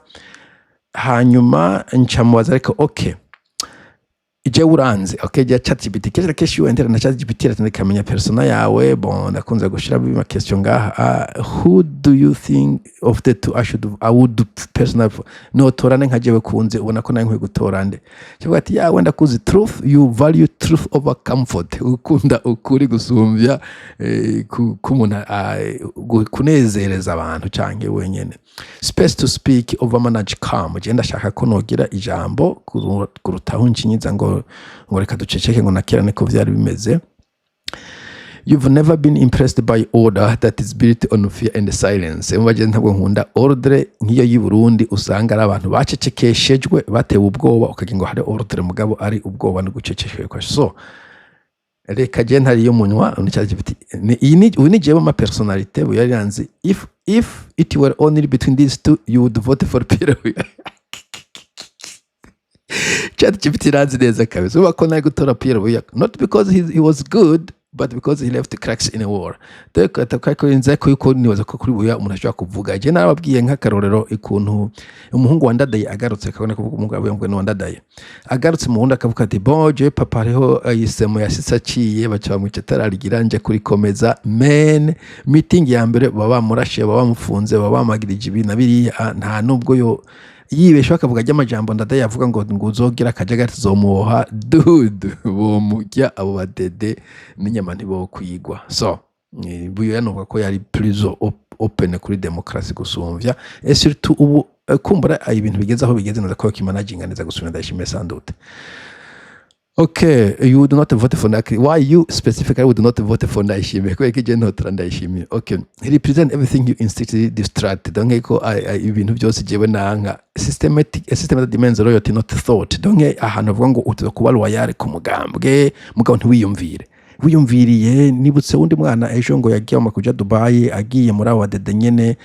Hanyuma nca mubaza: ariko okay, je uranze? Okay, ja ChatGPT, kenshi na kenshi iyo entera na ChatGPT iratinda ikamenya persona yawe. Bon, ndakunze gushira bima question ngaha: who Do you think of the two I would personally notora nde? Nka jewe kunze ubona ko nawe nkwiye gutora nde? Kivuga ati ya wenda kuzi truth, you value truth over comfort, ukunda ukuri gusumbya k'umuntu kunezereza abantu canke wenyene. Space to speak over manage calm. Je ndashaka ko nogira ijambo kurutaho nshinyiza ngo reka duceceke, ngo nakera niko vyari bimeze. You've never been impressed by order that is built on fear and silence. Umva, je ntabwo nkunda ordre nk'iyo y'i Burundi, usanga ari abantu bacecekeshejwe, batewe ubwoba, ukagira ngo hari ordre mugabo ari ubwoba no gucecekeshwa. So reka je ntari yo munywa iyi ni ubu ni jewe ma personnalité bu yari yanzi. If it were only between these two, you would vote for Pierre. ChatGPT iranzi neza kabisa. Uba ko nari gutora Pierre Buyoya, not because he was good, but because he left cracks in a wall. Ko nze ko yuko nibaza ko kuri Buyoya umuntu ashobora kuvuga. Je narababwiye nk'akarorero ikuntu umuhungu wa Ndadaye agarutse, kabona kuvuga umuhungu wa Buyoya wa Ndadaye agarutse mu wundi, akavuga ati: "Bon, je papa hariho isemo yasitse aciye, baca bamwica atararigira, nje kurikomeza." Men meeting ya mbere baba bamurashe, baba bamufunze, baba bamagirije ibi na biriya. Nta nubwo yo yibesha bakavuga ry'amajambo Ndadaye yavuga ngo uzogira akajagari tuzomuboha. Dude, bomurya abo badede n'inyama ntibokwigwa. So Buyoya nuvuga ko yari plus open kuri demokarasi gusumvya, et surtout ubu kumbura ibintu bigeze aho bigeze, neza ko kimanaginga neza gusumvya Ndayishimiye sans doute. Okay, you would not vote for Ndayishimiye. Why you specifically would not vote for Ndayishimiye? Kubera ko ije ntotora Ndayishimiye. Okay, he represent everything you instinctively distrust. Donc ko ibintu byose jewe nanka systematic, a system that demands loyalty, not thought. Donc ahantu bavuga ngo utuza kuba loyal ku mugambwe, mugabo ntiwiyumvire wiyumviriye. Nibutse undi mwana ejo ngo yagiye mu kuja Dubai, agiye muri abo badede nyene,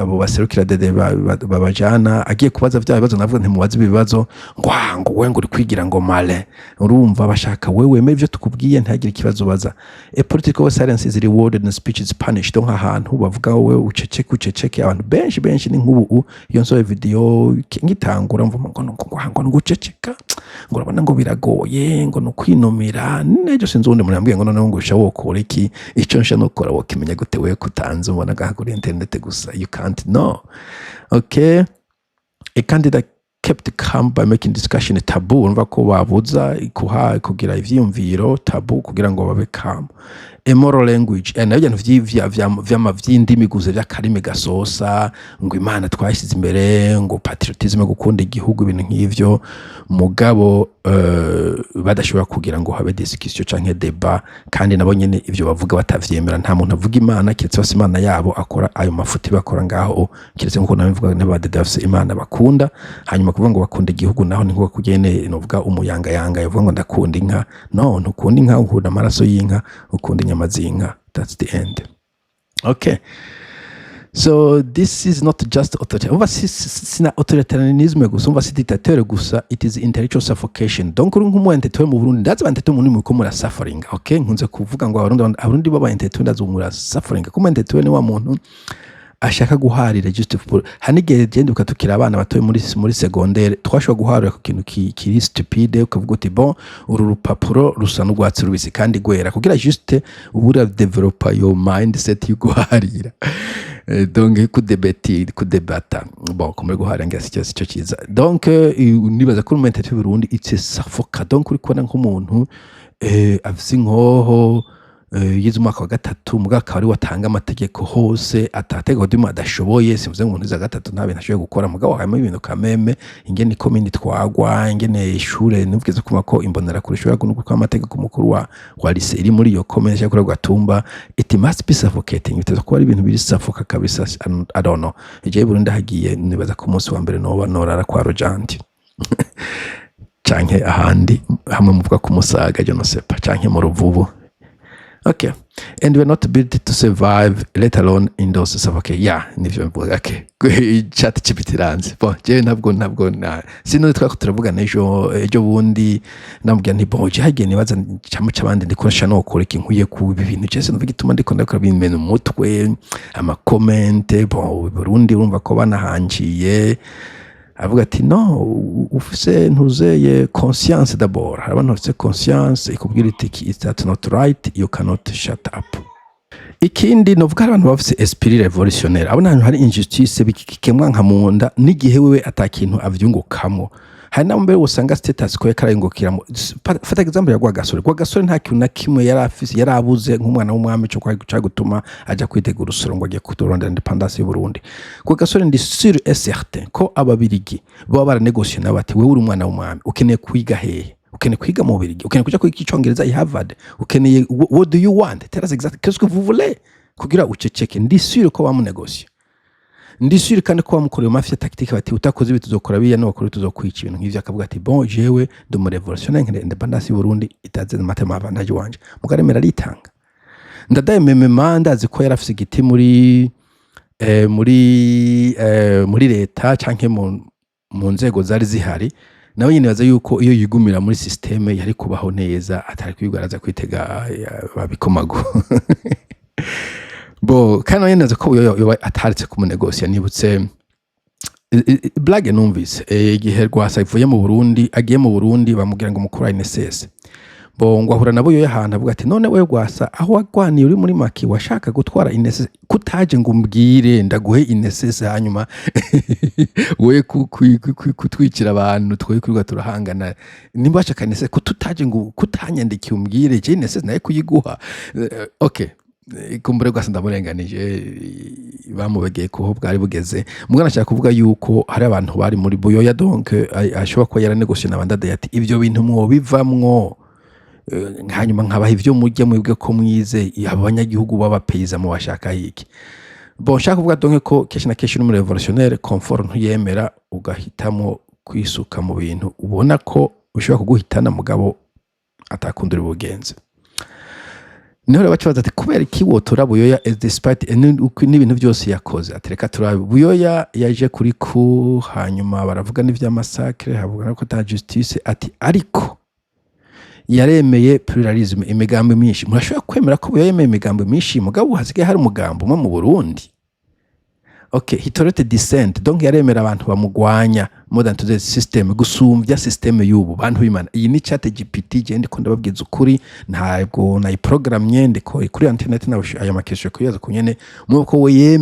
abo baserukira dede babajana, agiye kubaza vya bibazo. Navuga ntimubaze ibibazo ngo ah, ngo we ngo uri kwigira ngo male. Urumva bashaka wewe wemere ivyo tukubwiye, ntihagire ikibazo baza. A political silence is rewarded and speech is punished. Donc ahantu bavuga wowe uceceke, uceceke. Abantu benshi benshi ni nk'ubu iyo nsohoye video ngitangura mvuma ngo ngo uceceka, ngo urabona ngo biragoye, ngo ni ukwinumira. N'ejo sinzi uwundi muntu yambwiye ngo noneho ngo usha wokora iki? Ico nsha nokora wokimenya gute wewe kutanze ubona ngaha kuri internet gusa? You can't know. Okay, a candidate kept calm by making discussion taboo. Urumva ko babuza kuha kugira ivyiyumviro, taboo, kugira ngo babe calm. A moral language, nabyo bintu vy'indimi gusa, vy'akarimi gasosa, ngo Imana twashyize imbere, ngo patriotisme, gukunda igihugu, ibintu nk'ivyo, mugabo badashobora kugira ngo habe discussion canke débat, kandi nabo nyene ivyo bavuga batavyemera. Nta muntu avuga Imana kiretse bose Imana yabo akora ayo mafuti bakora ngaho, kiretse nkuko nabivuga n'abadede bafise Imana bakunda. Hanyuma kuvuga ngo bakunda igihugu naho ni nkuko kugene novuga umuyangayanga yavuga ngo ndakunda inka. No ntukunda inka, ukunda amaraso y'inka, ukunda inyama z'inka. That's the end. Okay, so this is not just authority. Umva, sina authoritarianism gusa, umva, si dictateur gusa, it is intellectual suffocation. Donc uri nk'umu intellectuel mu Burundi, ndazi aba intellectuel mu Burundi muriko mura suffering. Okay, nkunze kuvuga ngo Abarundi baba intellectuel, ndazi mura suffering. Kuma intellectuel ni wa muntu ashaka guharira just for hari n'igihe genda ukatukira abana batoye muri secondaire, twashobora guharira ku kintu kiri stupide, ukavuga uti: "Bon, uru rupapuro rusa n'urwatsi rubisi kandi gwera," kugira juste ubura developa your mindset yo guharira. Donc kudebeti, kudebata, bon, kumuri guharira ngira sicyo cyiza. Donc nibaza ko mu intellectuel Burundi it's a suffoca. Donc uri kubona nk'umuntu afise inkoho, yize umwaka wa gatatu, mugabo akaba ari watanga amategeko hose, atategeko rimwe adashoboye. Simvuze ngo umuntu yize gatatu nta bintu ashoboye gukora, mugabo harimo ibintu kameme, ingene ikomine itwagwa, ingene ishure, nubwize kumva ko Imbonerakure ishobora gukora amategeko mukuru wa lycée iri muri iyo komine cyangwa kuri Gatumba. It must be suffocating, biteza kuba ari ibintu biri suffoca kabisa. I don't know, igihe Burundi hagiye, nibaza ko umunsi wa mbere noba norara kwa Rojanti canke ahandi hamwe muvuga ku Musaga, je ne sais pas, canke mu Ruvubu. Okay, and we're not built to survive, let alone endorse suffocate. Yeah, nivyo mvuga. Okay, ChatGPT iranzi. Bon, jewe ntabwo na sino twako turavugana ejo bundi, namubwira nti: "Bon, je hagiye nibaza cyamo cy'abandi ndiko nsha nokora iki nkwiye ku ibi bintu je sinumva igituma ndiko ndakora bimena umutwe ama comment." Bon, Burundi urumva ko banahanjiye, avuga ati: "No ufise ntuzeye conscience d'abord." Hari abantu bafise conscience ikubwira iti: "It's that not right, you cannot shut up." Ikindi novuga, hari abantu bafise esprit révolutionnaire, abo ahantu hari injustice bikikemwa nka munda n'igihe wewe atakintu avyungukamwo. Hari nabo mbere usanga status ko yakarayungukiramo. Fata exemple ya Rwagasore. Rwagasore nta kintu na kimwe yari afise, yari abuze nk'umwana w'umwami cyo kwa gutuma aja kwitegura urusoro ngo agiye kurondera indépendance y'u Burundi. Rwagasore, ndi sûr et certain ko Ababirigi baba baranegosiye nabo bati: "Wewe uri umwana w'umwami, ukeneye kwiga hehe? Ukeneye kwiga mu Bubirigi? Ukeneye kuja kwiga Icongereza i Harvard? Ukeneye, what do you want? Tell us exactly qu'est-ce que vous voulez kugira uceceke." Ndi sûr ko bamunegosiye. Ndi sûr kandi ko bamukoreye mafia tactique, bati: "Utakoze ibi tuzokora biriya, n'abakuru tuzokwica," ibintu nk'ivyo. Akavuga ati: "Bon, jewe ndi umu révolutionnaire, nkeneye indépendance y'u Burundi itaze matema avantage wanje." Mugaremera aritanga. Ndadaye memema, ndazi ko yarafise igiti muri leta canke mu nzego zari zihari. Nawe nyine baza yuko iyo yigumira muri système yari kubaho neza, atari kwigwaraza kwitega babikomago bo. Kandi nawe nyine ko yoba ataretse kumunegosiya. Nibutse blague numvise igihe Rwasa ivuye mu Burundi, agiye mu Burundi, bamubwira ngo umukuru wa INSS bo ngo ahura nabo yoyo ahantu, avuga ati: "None we Rwasa, aho wagwaniye uri muri maquis, washaka gutwara INSS, kutaje ngo umbwire ndaguhe INSS, hanyuma we kutwikira abantu twoye kwirirwa turahangana? Nimba washaka INSS, kututaje ngo kutanyandikiye umbwire, je INSS naye kuyiguha?" Okay, kumbure Rwasa ndamurenganije, bamubegeye kuho bwari bugeze. Mugana ashaka kuvuga yuko hari abantu bari muri Buyoya, donc ashobora kuba yaranegosiye na Bandadaye ati: "Ibyo bintu mwobivamwo, hanyuma nkabaha ivyo murya, mwebwe ko mwize, abo banyagihugu b'abapeyiza mubashaka iki?" Bon, nshaka kuvuga donc ko kenshi na kenshi uri muri révolutionnaire, confort ntuyemera, ugahitamo kwisuka mu bintu ubona ko ushobora kuguhitana, mugabo atakundura ubugenzi. Niho rero baca baza ati: "Kubera iki wotora Buyoya as despite n'ibintu byose yakoze?" Ati: "Reka turabe." Buyoya yaje kuri ku hanyuma baravuga n'ivya massacre, havuga ko ta justice, ati ariko yaremeye pluralisme, imigambi myinshi. Murashobora kwemera ko Buyoya yemeye imigambi myinshi, mugabo hasigaye hari umugambi umwe mu Burundi? Okay, he tolerated dissent, donc yaremera abantu bamugwanya more than today's system, gusumvya system y'ubu. Bantu b'Imana, iyi ni Chat GPT, je ndiko ndababwiza ukuri, ntabwo nayiprogramye, ndiko kuri internet nawe aya makesho kuyaza kunyene muko we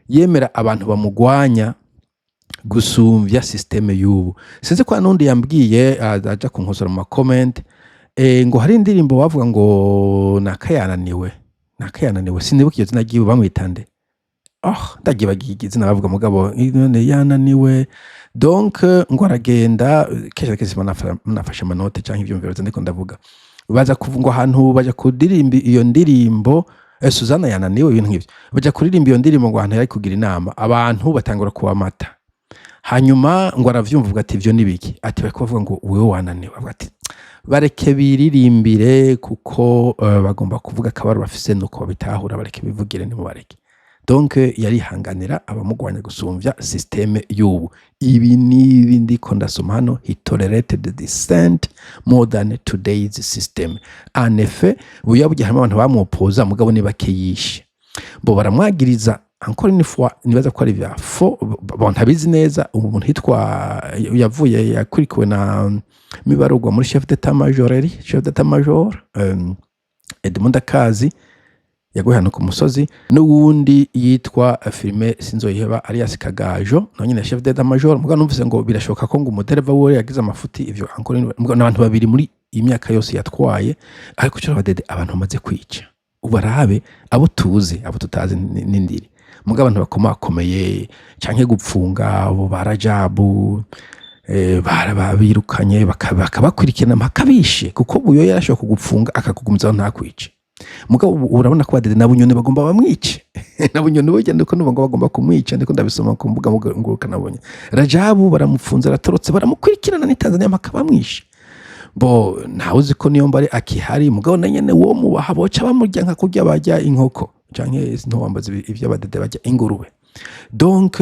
yemera abantu bamugwanya gusumvya système y'ubu. Sinzi ko nundi yambwiye aja kunkosora mu ma comment, ngo hari indirimbo bavuga ngo nakayananiwe, nakayananiwe, sinibuka iyo zina ryiwe, bamwita nde? Oh, ndagibagiye izina bavuga, mugabo none yananiwe, donc ngo aragenda. Kenshi na kenshi nafashe amanote canke ivyumviro ndiko ndavuga, baza kuvuga ngo ahantu baja kuririmba iyo ndirimbo, Suzana yananiwe, ibintu nk'ivyo. Baja kuririmba iyo ndirimbo ngo ahantu yari kugira inama, abantu batangura kuwamata. Hanyuma ngo aravyumva, avuga ati: "Ivyo ni biki?" Ati: "Bariko bavuga ngo wewe wananiwe." Avuga ati: "Bareke biririmbire, kuko bagomba kuvuga akabaro bafise nuko babitahura, bareke bivugire, nimubareke." Donc yarihanganira abamugwanya gusumvya système y'ubu. Ibi nibi ndiko ndasoma hano: he tolerated dissent more than today's system. En effet, buya burya harimo abantu bamwopoza, mugabo ni bake yishe. Bo baramwagiriza encore une fois, nibaza ko ari vya faux, bon, ntabizi neza. Umuntu hitwa yavuye yakurikiwe na mibarugwa muri chef d'état major, yari chef d'état major Edmond Akazi, yaguye hano ku musozi, n'uwundi yitwa Firme Sinzoyiheba alias Kagajo, nawe nyine chef d'état major. Mugabo numvise ngo birashoboka ko ngo umudereva wiwe yagize amafuti. Ivyo encore mugabo n'abantu babiri muri iyi myaka yose yatwaye. Ariko cyo abadede, abantu bamaze kwica, ubarabe abo tuzi, abo tutazi n'indiri, mugabo abantu bakomakomeye canke gupfunga abo ba Rajabu, barabirukanye bakabakurikirana mpaka bishe, kuko Buyo yarashobora kugupfunga akakugumizaho ntakwice. Mugabo ubu urabona ko badede na Bunyoni bagomba bamwice. Na Bunyoni burya ndiko numva ngo bagomba kumwica, ndiko ndabisoma ku mbuga ngurukanabumenyi. Rajabu baramufunze, aratorotse, baramukurikirana ni Tanzania mpaka bamwishe. Bo ntawe uzi ko niyo mbari akihari, mugabo na nyene wo mubaha boca bamurya nka kurya barya inkoko, canke ntowambaza ivyo abadede barya ingurube. Donc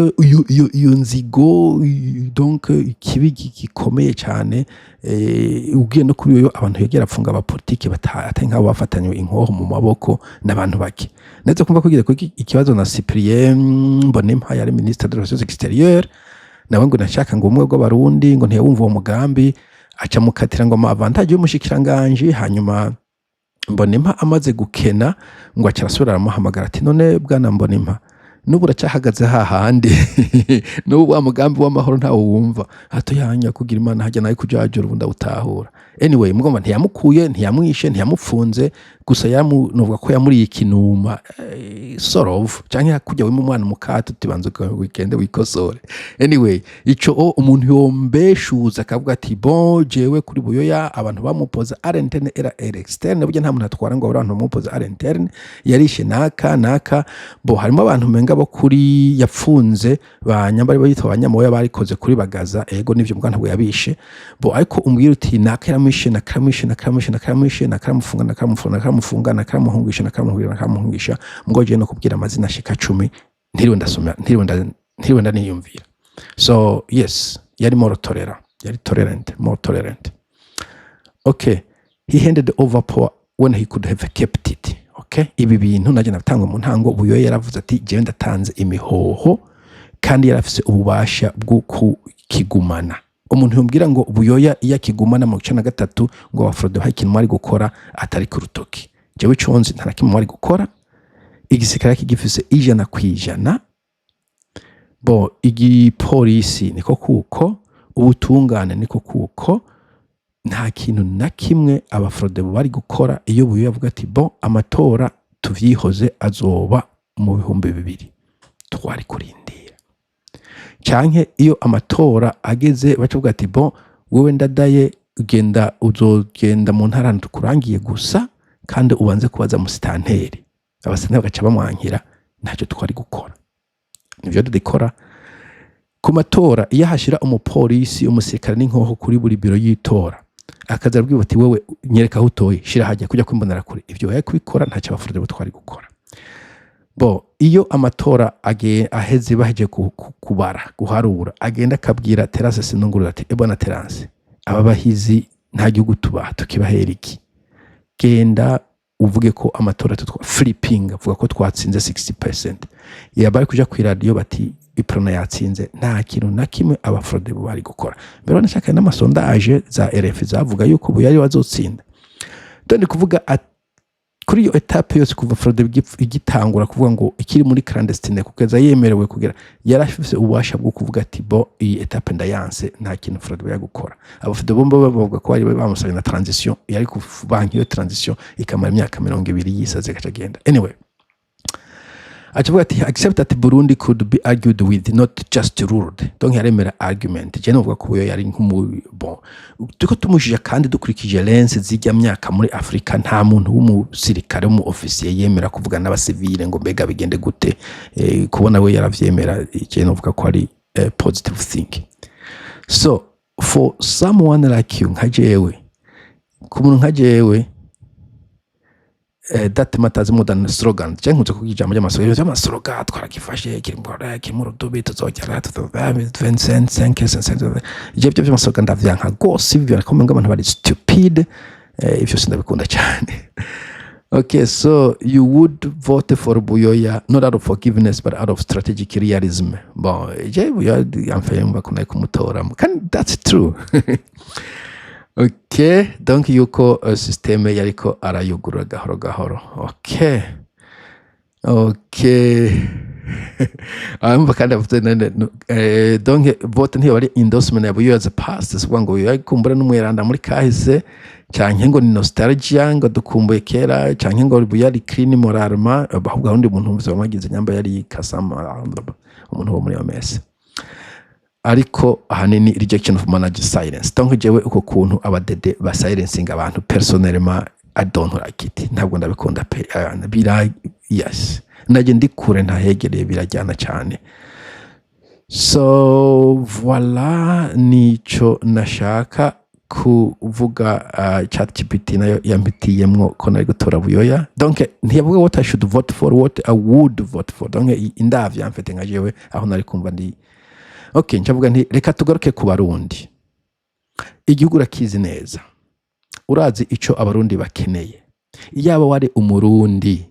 iyo nzigo, donc ikibi gikomeye cyane. Ugiye no kuri yo abantu yegera apfunga abapolitike atari nk'abo bafatanywe inkoho mu maboko n'abantu bake. Ndetse kumva kugira ko ikibazo na Cyprien Mbonimpa yari ministre de relations extérieures, nawe ngo nashaka ngo ubumwe bw'Abarundi, ngo ntiyawumva uwo mugambi, aca mukatira ngo ama avantage y'umushikiranganje. Hanyuma Mbonimpa amaze gukena, ngo aca arasubira aramuhamagara ati: "None bwana Mbonimpa, n'ubu uracyahagaze hahandi? N'ubu wa mugambi w'amahoro ntawo wumva?" Hato yanya kugira Imana hajya nawe kujajura, ubu ndawutahura. Anyway, mugomba ntiyamukuye, ntiyamwishe, ntiyamupfunze, gusa yamu novuga ko yamuriye ikinuma, sort of, canke kujya wima umwana mukato utibanza wikende wikosore. Anyway, ico o umuntu yombeshuza akavuga ati: "Bon, jewe kuri Buyoya abantu bamupoza à l'interne et à l'externe." Burya nta muntu atwara ngo abantu bamupoza à l'interne. Yarishe naka naka bo, harimo abantu menga bo kuri yapfunze ba nyambari bayitwa abanyamoya barikoze kuri Bagaza. Ego nivyo, mbwa ntabwo yabishe bo, ariko umbwira uti naka yaramwishe, nakaramwishe, nakaramwishe, nakaramwishe, nakaramufunga, nakaramufunga, nakaramufunga, nakaramuhungisha, nakaramuhungisha, nakaramuhungisha, ngo je no kubwira amazina ashika 10 ntiriwe ndasoma, ntiriwe ndaniyumvira. So yes, yari more tolerant, yari tolerant, more tolerant. Okay, he handed over power when he could have kept it. Okay, ibi bintu najye natangwe mu ntango. Buyoya yaravuze ati: "Jewe ndatanze imihoho," kandi yarafise ububasha bwo kukigumana. Umuntu yombwira ngo Buyoya iyo akigumana mu 93, ngo abafrodebu hari ikintu mwari gukora atari ku rutoki? Jewe ico nzi, nta na kimwe mwari gukora. Igisirikare kigifise 100%, bo igipolisi niko kuko, ubutungane niko kuko, nta kintu na kimwe abafrodebu bari gukora iyo Buyoya avuga ati: "Bon, amatora tuvyihoze, azoba mu 2000," twari kurindira. Canke iyo amatora ageze bacavuga ati: "Bon, wewe Ndadaye, ugenda, uzogenda mu ntara tukurangiye gusa, kandi ubanze kubaza musitanteri," abasitanteri bagaca bamwankira, ntacyo twari gukora. Nivyo dukora ku matora. Iyo hashira umupolisi, umusirikare n'inkoho kuri buri biro y'itora, akaza arabwira ati: "Wewe nyereka aho utoye, shira hajya kujya kwimbonera kure," ivyo yari kubikora, ntacyo abafurere twari gukora. Bo iyo amatora aheze, baheje kubara, guharura, agenda akabwira Terence Sinungurura ati: "Ebona Terence, aba bahizi nta gihugu tubaha, tukibahera iki? Genda uvuge ko amatora tutwa flipping, avuga ko twatsinze 60%." Yaba ari kuja ku radio bati: "Uprona yatsinze." Nta kintu na kimwe abafrodebu bari gukora. Mbere nashaka n'ama sondage za RF zavuga yuko ubu yari wazotsinda. Donc kuvuga kuri iyo étape yose, kuva Frodebu igitangura kuvuga ngo ikiri muri clandestine kugeza yemerewe kugera, yarafise ububasha bwo kuvuga ati: "Bo iyi étape ndayanse." Nta kintu Frodebu yari gukora. Aba Frodebu bo bavuga ko bari bamusabye na transition, yari kubanka iyo transition ikamara imyaka 20 yisaze gaca agenda. Anyway, acavuga ati: "Accept that Burundi could be argued with, not just ruled." Donc yaremera argument. Je novuga ko uyo yari nk'umu, bon, turiko tumujije kandi dukurikije lens zijya myaka muri Afrika, nta muntu w'umusirikare, w'umu officier yemera kuvuga n'abasivile ngo mbega bigende gute. Kubona we yaravyemera, je novuga ko ari positive thing. So for someone like you, nka jewe, ku muntu nka jewe, that matters more than slogan. Je nkunze kuvuga ijambo ry'amaslogan, twaragifashe kiri mu rudubi, tuzogera 25 5. Ivyo byo by'amaslogan ndavyanka rwose. Ivyo birakomeye ngo abantu bari stupid. Ivyo sindabikunda cyane. Okay, so you would vote for Buyoya not out of forgiveness but out of strategic realism. Bon, je Buyoya yamfaye mba kunai kumutora. Kandi that's true. Okay, donc yuko système yariko arayugurura gahoro gahoro. Okay. Arumva kandi avuze none donc vote ntiyo ari endorsement ya Buyoya as a past, si ngo Buyoya kumbura n'umweranda muri kahise, canke ngo ni nostalgia, ngo dukumbuye kera, canke ngo Buyoya ari clean moralement, ahubwo undi muntu wumvise bamagize nyamba yari kasama umuntu wo muri OMS. Ariko ahanini rejection of managed silence. Donc jewe uko kuntu abadede ba silencing abantu, personnellement I don't like it, ntabwo ndabikunda pe. Bira yes, najye ndi kure ntahegereye, birajyana cyane. So voilà, nico nashaka kuvuga. ChatGPT nayo yampitiyemwo ko nari gutora Buyoya. Donc ntiyavuga what I should vote for, what I would vote for. Donc indavya mfite nka jewe aho nari kumva ndi okay. Ncavuga nti reka tugaruke ku Barundi. Igihugu urakizi neza, urazi ico Abarundi bakeneye. Iyaba wari Umurundi,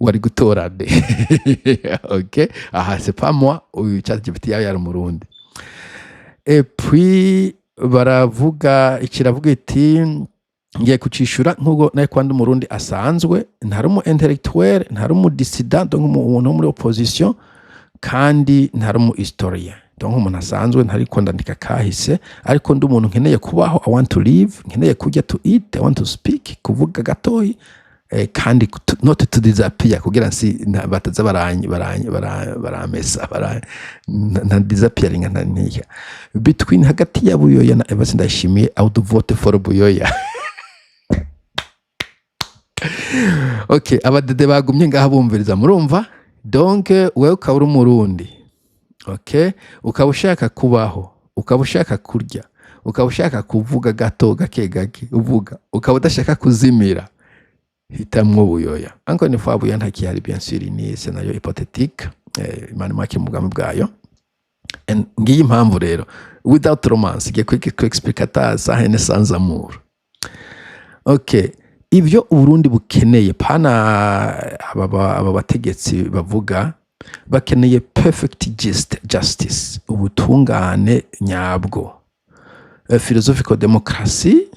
wari gutora nde? Okay, aha c'est pas moi, uyu ChatGPT yaba yari Umurundi. Et puis baravuga ikiravuga iti Ngiye kucishura nk'ubwo nawe kwandi Umurundi asanzwe, ntari umu intellectuel, ntari umu dissident, donc umuntu wo muri opposition, kandi ntari umu historien, donc umuntu asanzwe. Ntariko ndandika kahise, ariko ndi umuntu nkeneye kubaho, I want to live, nkeneye kurya, to eat, I want to speak, kuvuga gatoyi, kandi not to disappear, kugira nsi bataza baramesa nta disappearing, nta niya between, hagati ya Buyoya na Evariste Ndayishimiye, I would vote for Buyoya. Okay, abadede bagumye ngaha bumviriza, murumva. Donc wewe ukaba uri Umurundi, okay, ukaba ushaka kubaho, ukaba ushaka kurya, ukaba ushaka kuvuga gato, gake gake uvuga, ukaba udashaka kuzimira, hitamwo Buyoya. Encore une fois, Buyoya ntakihari, bien sûr, ni scénario hypothétique. Imana imwake mu bwami bwayo. And ngiyi impamvu rero, without romance, igiye ku explica ata sans haine, sans amour. Okay, ibyo Uburundi bukeneye, pana aba bategetsi bavuga, bakeneye perfect justice, ubutungane nyabwo, philosophical democracy,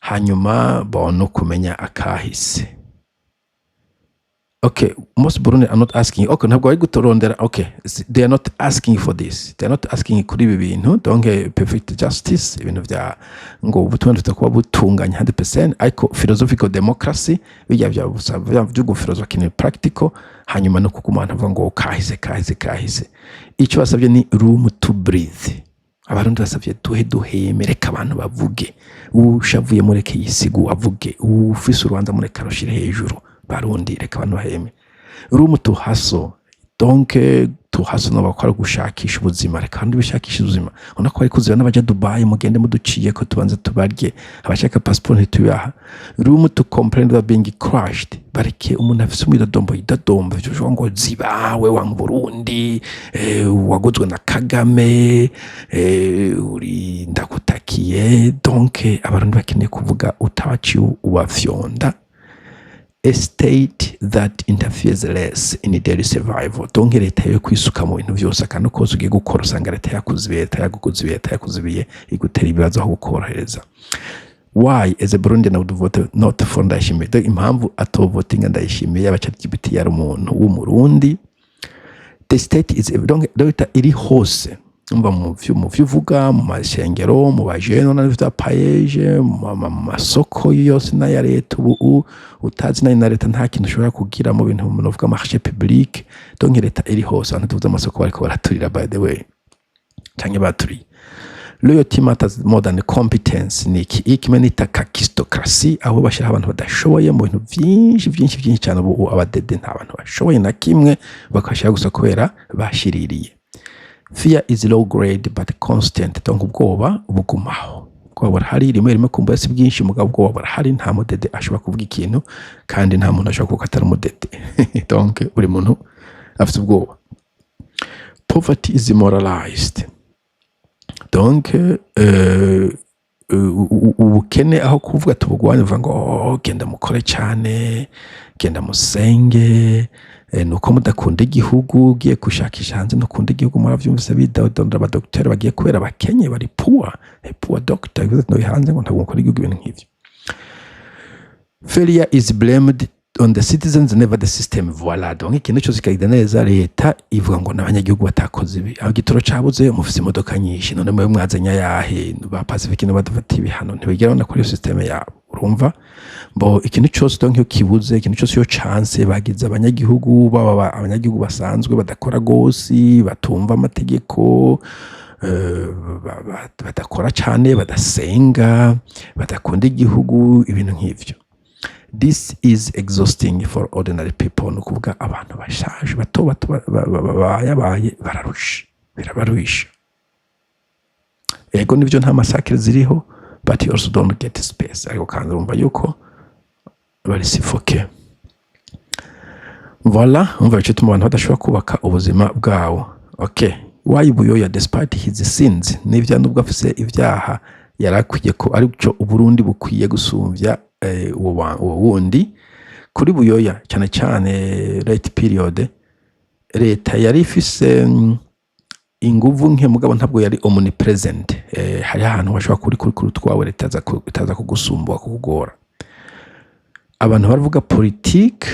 hanyuma bon, no kumenya akahise. Okay, most Burundi are not asking, okay, ntabwo bari gutorondera. Okay, they are not asking for this, they are not asking kuri ibi bintu. Donc perfect justice, ibintu vya ngo ubutumwa dufite kuba butunganye 100%, ariko philosophical democracy, bijya bya gusa byo gufilosofa, kintu practical, hanyuma no kugumana avuga ngo kahise, kahise, kahise. Icyo basabye ni room to breathe. Abarundi basabye duhe duheme, reka abantu bavuge, ushavuye mureke yisigu avuge, ufise urubanza mureke arushire hejuru. Barundi, reka abantu baheme. Room to hustle, donc to hustle no bakora gushakisha ubuzima, reka abandi bishakisha ubuzima. Ubona ko bari kuzira n'abaja Dubai, mugende muduciye ko tubanze tubarye, abashaka passport ntitubaha. Room to complain without being crushed, bareke umuntu afise umwidodombo yidodomba, ivyo uvuga ngo zibawe wa Burundi, waguzwe na Kagame, uri ndakutakiye. Donc Abarundi bakeneye kuvuga utabaciye ubafyonda. A state that interferes less in daily survival, donc leta yo kwisuka mu bintu byose, akantu kose ugiye gukora usanga leta yakuzibiye, leta yakuzibiye, leta yakuzibiye, igutera ibibazo aho kukorohereza. Why as a Burundian I would vote not for Ndayishimiye? Donc impamvu atovotinga Ndayishimiye, yaba ChatGPT yari umuntu w'Umurundi. The state is, donc leta iri hose, umva, mu vyo uvuga, mu mashengero, mu bajene na vya PAEEJ, mu masoko yose n'aya leta. Ubu utazi nayo na leta, nta kintu ushobora kugira mu bintu novuga marché public. Donc leta iri hose. Abantu tuvuze amasoko bariko baraturira, by the way, canke baturiye. Loyalty matters more than competence. Ni iki? Kimwe nita kakistocracy, aho bashyiraho abantu badashoboye mu bintu byinshi byinshi byinshi cyane. Ubu abadede nta bantu bashoboye na kimwe, bakabashyira gusa kubera bashiririye. Fear is low grade but constant, donc ubwoba bugumaho, ubwoba burahari rimwe rimwe, kumva si bwinshi, mugabo ubwoba burahari. Nta mudede ashobora kuvuga ikintu, kandi nta muntu ashobora kuvuga atari umudede. Donc buri muntu afite ubwoba. Poverty is moralized, donc ubukene aho kuvuga tubugwanye, uvuga ngo: "Oh, genda mukore cyane, genda musenge, nuko mudakunda igihugu, ugiye gushakisha hanze ntukunda igihugu." Muravyumvise bidondora abadokiteri bagiye kubera abakenye, bari poor, poor doctor bivuze no hanze ngo ntabwo mukora igihugu, ibintu nk'ivyo. Failure is blamed on the citizens, never the system. Voilà, donc ikintu cyose kikagenda neza, leta ivuga ngo n'abanyagihugu batakoze ibi. Aho igitoro cabuze, mufise imodoka nyinshi, none mwe mwazanye ayahe? Ba Pacifique nibo badafata ibihano, ntibigera babona kuri iyo système yabo. Urumva bo, ikintu cyose, donc iyo kibuze, ikintu cyose iyo chance bagize abanyagihugu, baba abanyagihugu basanzwe badakora gosi, batumva amategeko, badakora cyane, badasenga, badakunda igihugu, ibintu nk'ivyo. This is exhausting for ordinary people, ni ukuvuga abantu bashaje, bato bato, bayabaye bararusha, birabaruhisha. Ego nivyo, nta massacre ziriho, but you also don't get space. Ariko kandi urumva yuko bari suffoqué. Voilà, umva ico ituma abantu badashobora kubaka ubuzima bwabo. Okay, why Buyoya, despite his sins, n'ivya nubwo afise ibyaha, yarakwiye ko aricyo Uburundi bukwiye gusumvya uwo wundi. Kuri Buyoya, cyane cyane late period, leta yari ifise Inguvu nke, mugabo ntabwo yari omnipresent. Hari ahantu washobora kuri kuri utwawe, leta itaza kugusumbua, kukugora. Abantu baravuga politique,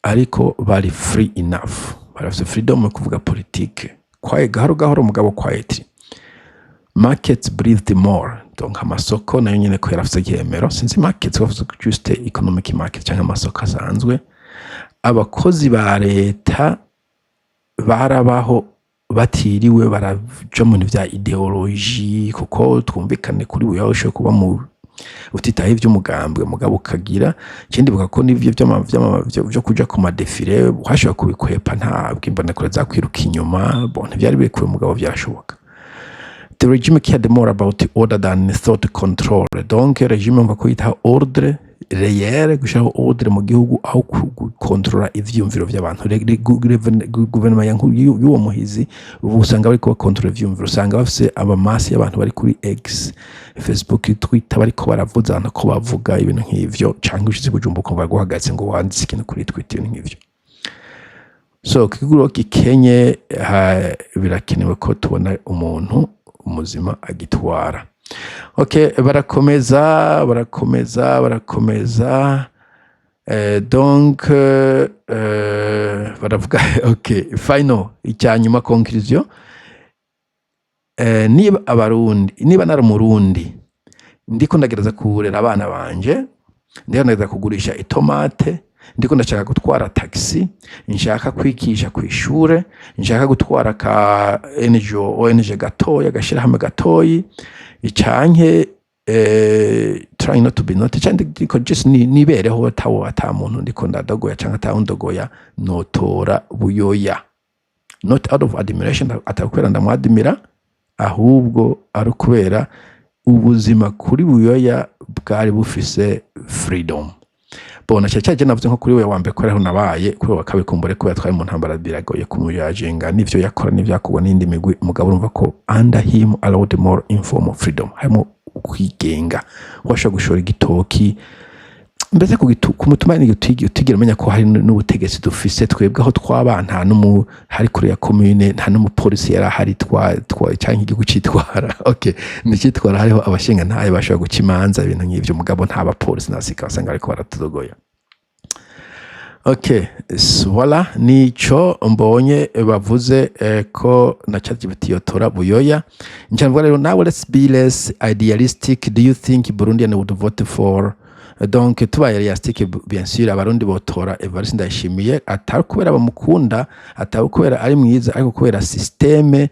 ariko bari free enough, barafise freedom yo kuvuga politique kwaye gahoro gahoro, mugabo quietly. Markets breathed more, donc amasoko nayo nyene ko yarafise igihemero. Sinzi markets bavuze juste economic market cyangwa amasoko asanzwe. Abakozi ba leta barabaho batiriwe baraja mu bintu vya idéologie, kuko twumvikane, kuri buya ushobora kuba mu utitaye ivy'umugambwe, mugabo ukagira ikindi buka ko n'ivyo vyo kuja ku ma défilés washobora kubikwepa, ntabwo imbonekure zakwiruka inyuma. Bon, ntivyari birekuwe, mugabo vyarashoboka. The regime cared more about order than thought control. Donc regime mva ko yita ordre réel, gushiraho ordre mu gihugu aho gukontrola ivyiyumviro vy'abantu. Guverinoma y'uwo muhizi ubu usanga bariko bakontrola ivyiyumviro, usanga bafise abamasi y'abantu bari kuri X, Facebook, Twitter, bariko baravuza abantu ko bavuga ibintu nk'ivyo, canke ushize Bujumbura ukumva baguhagaze ngo wanditse ikintu kuri Twitter, ibintu nk'ivyo. So kiguro gikenye, birakenewe ko tubona umuntu muzima agitwara. Okay, barakomeza, barakomeza, barakomeza. Donc baravuga, okay, final, icyanyuma, conclusion. Niba Abarundi, niba nari Umurundi, ndiko ndagereza kurera abana banje, ndiko ndagereza kugurisha itomate, ndiko ndashaka gutwara taxi, nshaka kwigisha ku ishure, nshaka gutwara ka NGO, ONG gatoya, gashirahamwe gatoyi, canke trying not to be not, canke ndiko just nibereho atawo ata muntu ndiko ndadogoya canke atawundogoya, notora Buyoya, not out of admiration, atakubera ndamwadimira, ahubwo ari ukubera ubuzima kuri Buyoya bwari bufise freedom. Bona cyane cyane navuze nko kuri we wa mbere ko ariho nabaye, kuri we wa kabiri kumbure kubera twari mu ntambara biragoye kumujajinga n'ivyo yakora n'ivyakorwa n'indi migwi. Mugabo urumva ko under him allowed more informal freedom, harimo kwigenga, washobora gushora igitoki mbese ku mutumba utigera umenya ko hari n'ubutegetsi dufise twebwe aho twaba. Nta n'umu hari kure ya commune, nta n'umupolisi yari ahari, twa canke igihugu citwara, okay, nicitwara, hariho abashinga ntaye bashobora guca imanza, ibintu nk'ivyo, mugabo nta bapolisi n'abasirikare basanga bariko baratudogoya. Okay, voilà, nico mbonye bavuze ko na ChatGPT yotora Buyoya. Nca mvuga rero, now let's be less idealistic. Do you think Burundian would vote for? Donc tubaye realistic, bien sûr Abarundi botora Evariste Ndayishimiye, atari kubera bamukunda, atari kubera ari mwiza, ariko kubera système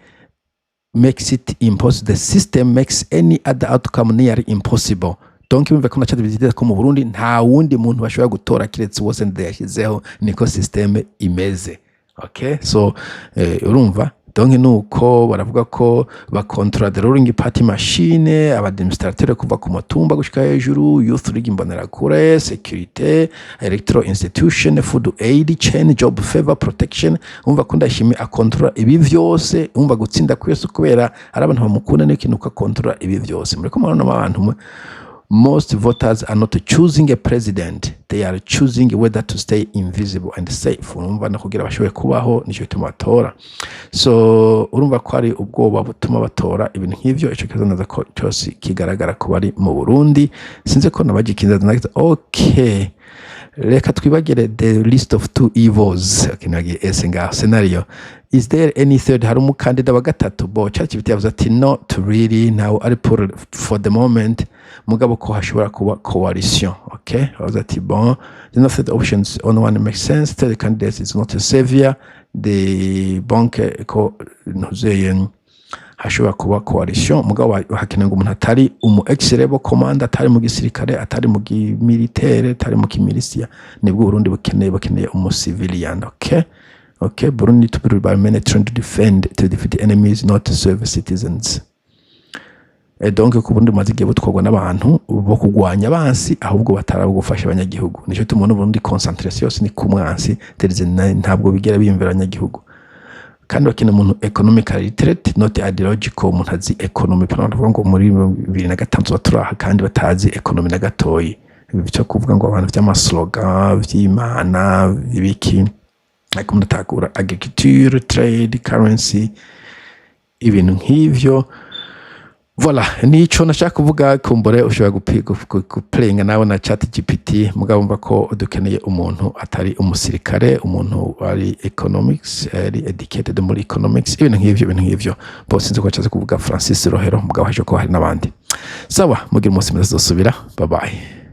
makes it impossible. The system makes any other outcome nearly impossible. Donc bumva ko na ChatGPT ko mu Burundi nta wundi muntu bashobora gutora kiretse uwo CNDD yashyizeho, niko système imeze. Okay, so urumva donc nuko baravuga ko bakontrola the ruling party machine, aba administrateur kuva ku mutumba gushika hejuru, youth league, Imbonerakure, security, electoral institution, food aid chain, job favor protection. Umva ko Ndashimye akontrola ibi vyose. Umva gutsinda kwese kubera ari abantu bamukunda n'ikintu ko akontrola ibi vyose. Muriko murabona abantu mwe, most voters are not choosing a president, they are choosing whether to stay invisible and safe. Urumva no kugira bashobore kubaho nicyo gituma batora. So urumva ko ari ubwoba butuma batora ibintu nk'ivyo. Ico kibazo naza ko cyose kigaragara ko bari mu Burundi. Sinzi ko nabagikinza nagize. Okay, reka twibagire the list of two evils. Okay, nagiye ese ngaho scenario, is there any third? Hari umukandida wa gatatu? Bo ChatGPT yavuze ati not really, ntawe ari for the moment, mugabo ko hashobora kuba coalition. Okay, bavuze ati bon, the no third options on one makes sense, third candidate is not a savior. The bank ko ntuzeye hashobora kuba coalition, mugabo hakenewe ngo umuntu atari umu ex rebel commander, atari mu gisirikare, atari mu militaire, atari mu kimilisiya. Nibwo Burundi bukeneye, bakeneye umu civilian. Okay, Burundi to be by many trying to defend, to defeat enemies, not to serve citizens. Donc ku Burundi bumaze igihe butwarwa n'abantu bo kugwanya abansi, ahubwo batari gufasha abanyagihugu. Nico tubona Burundi concentration yose ni ku mwansi. Ntabwo bigera biyumvira abanyagihugu. Kandi bakeneye umuntu economically literate, not ideological, umuntu azi economy. Pana bavuga ngo muri 2005 tuba turaha kandi batazi economy na gatoyi. Ibi byo kuvuga ngo abantu vy'amaslogan vy'Imana ibiki. Ariko muratahura agriculture, trade, currency, ibintu nk'ivyo. Voilà, nico nashaka kuvuga. Kumbure ushobora guplayinga nawe na Chat GPT, mugabo mva ko dukeneye umuntu atari umusirikare, umuntu ari economics, ari educated muri economics, ibintu nk'ivyo, ibintu nk'ivyo. Bose sinzi ko bashatse kuvuga Francis Rohero, mugabo haje ko hari n'abandi. Sawa, mugira umunsi mwiza, tuzosubira. Bye bye.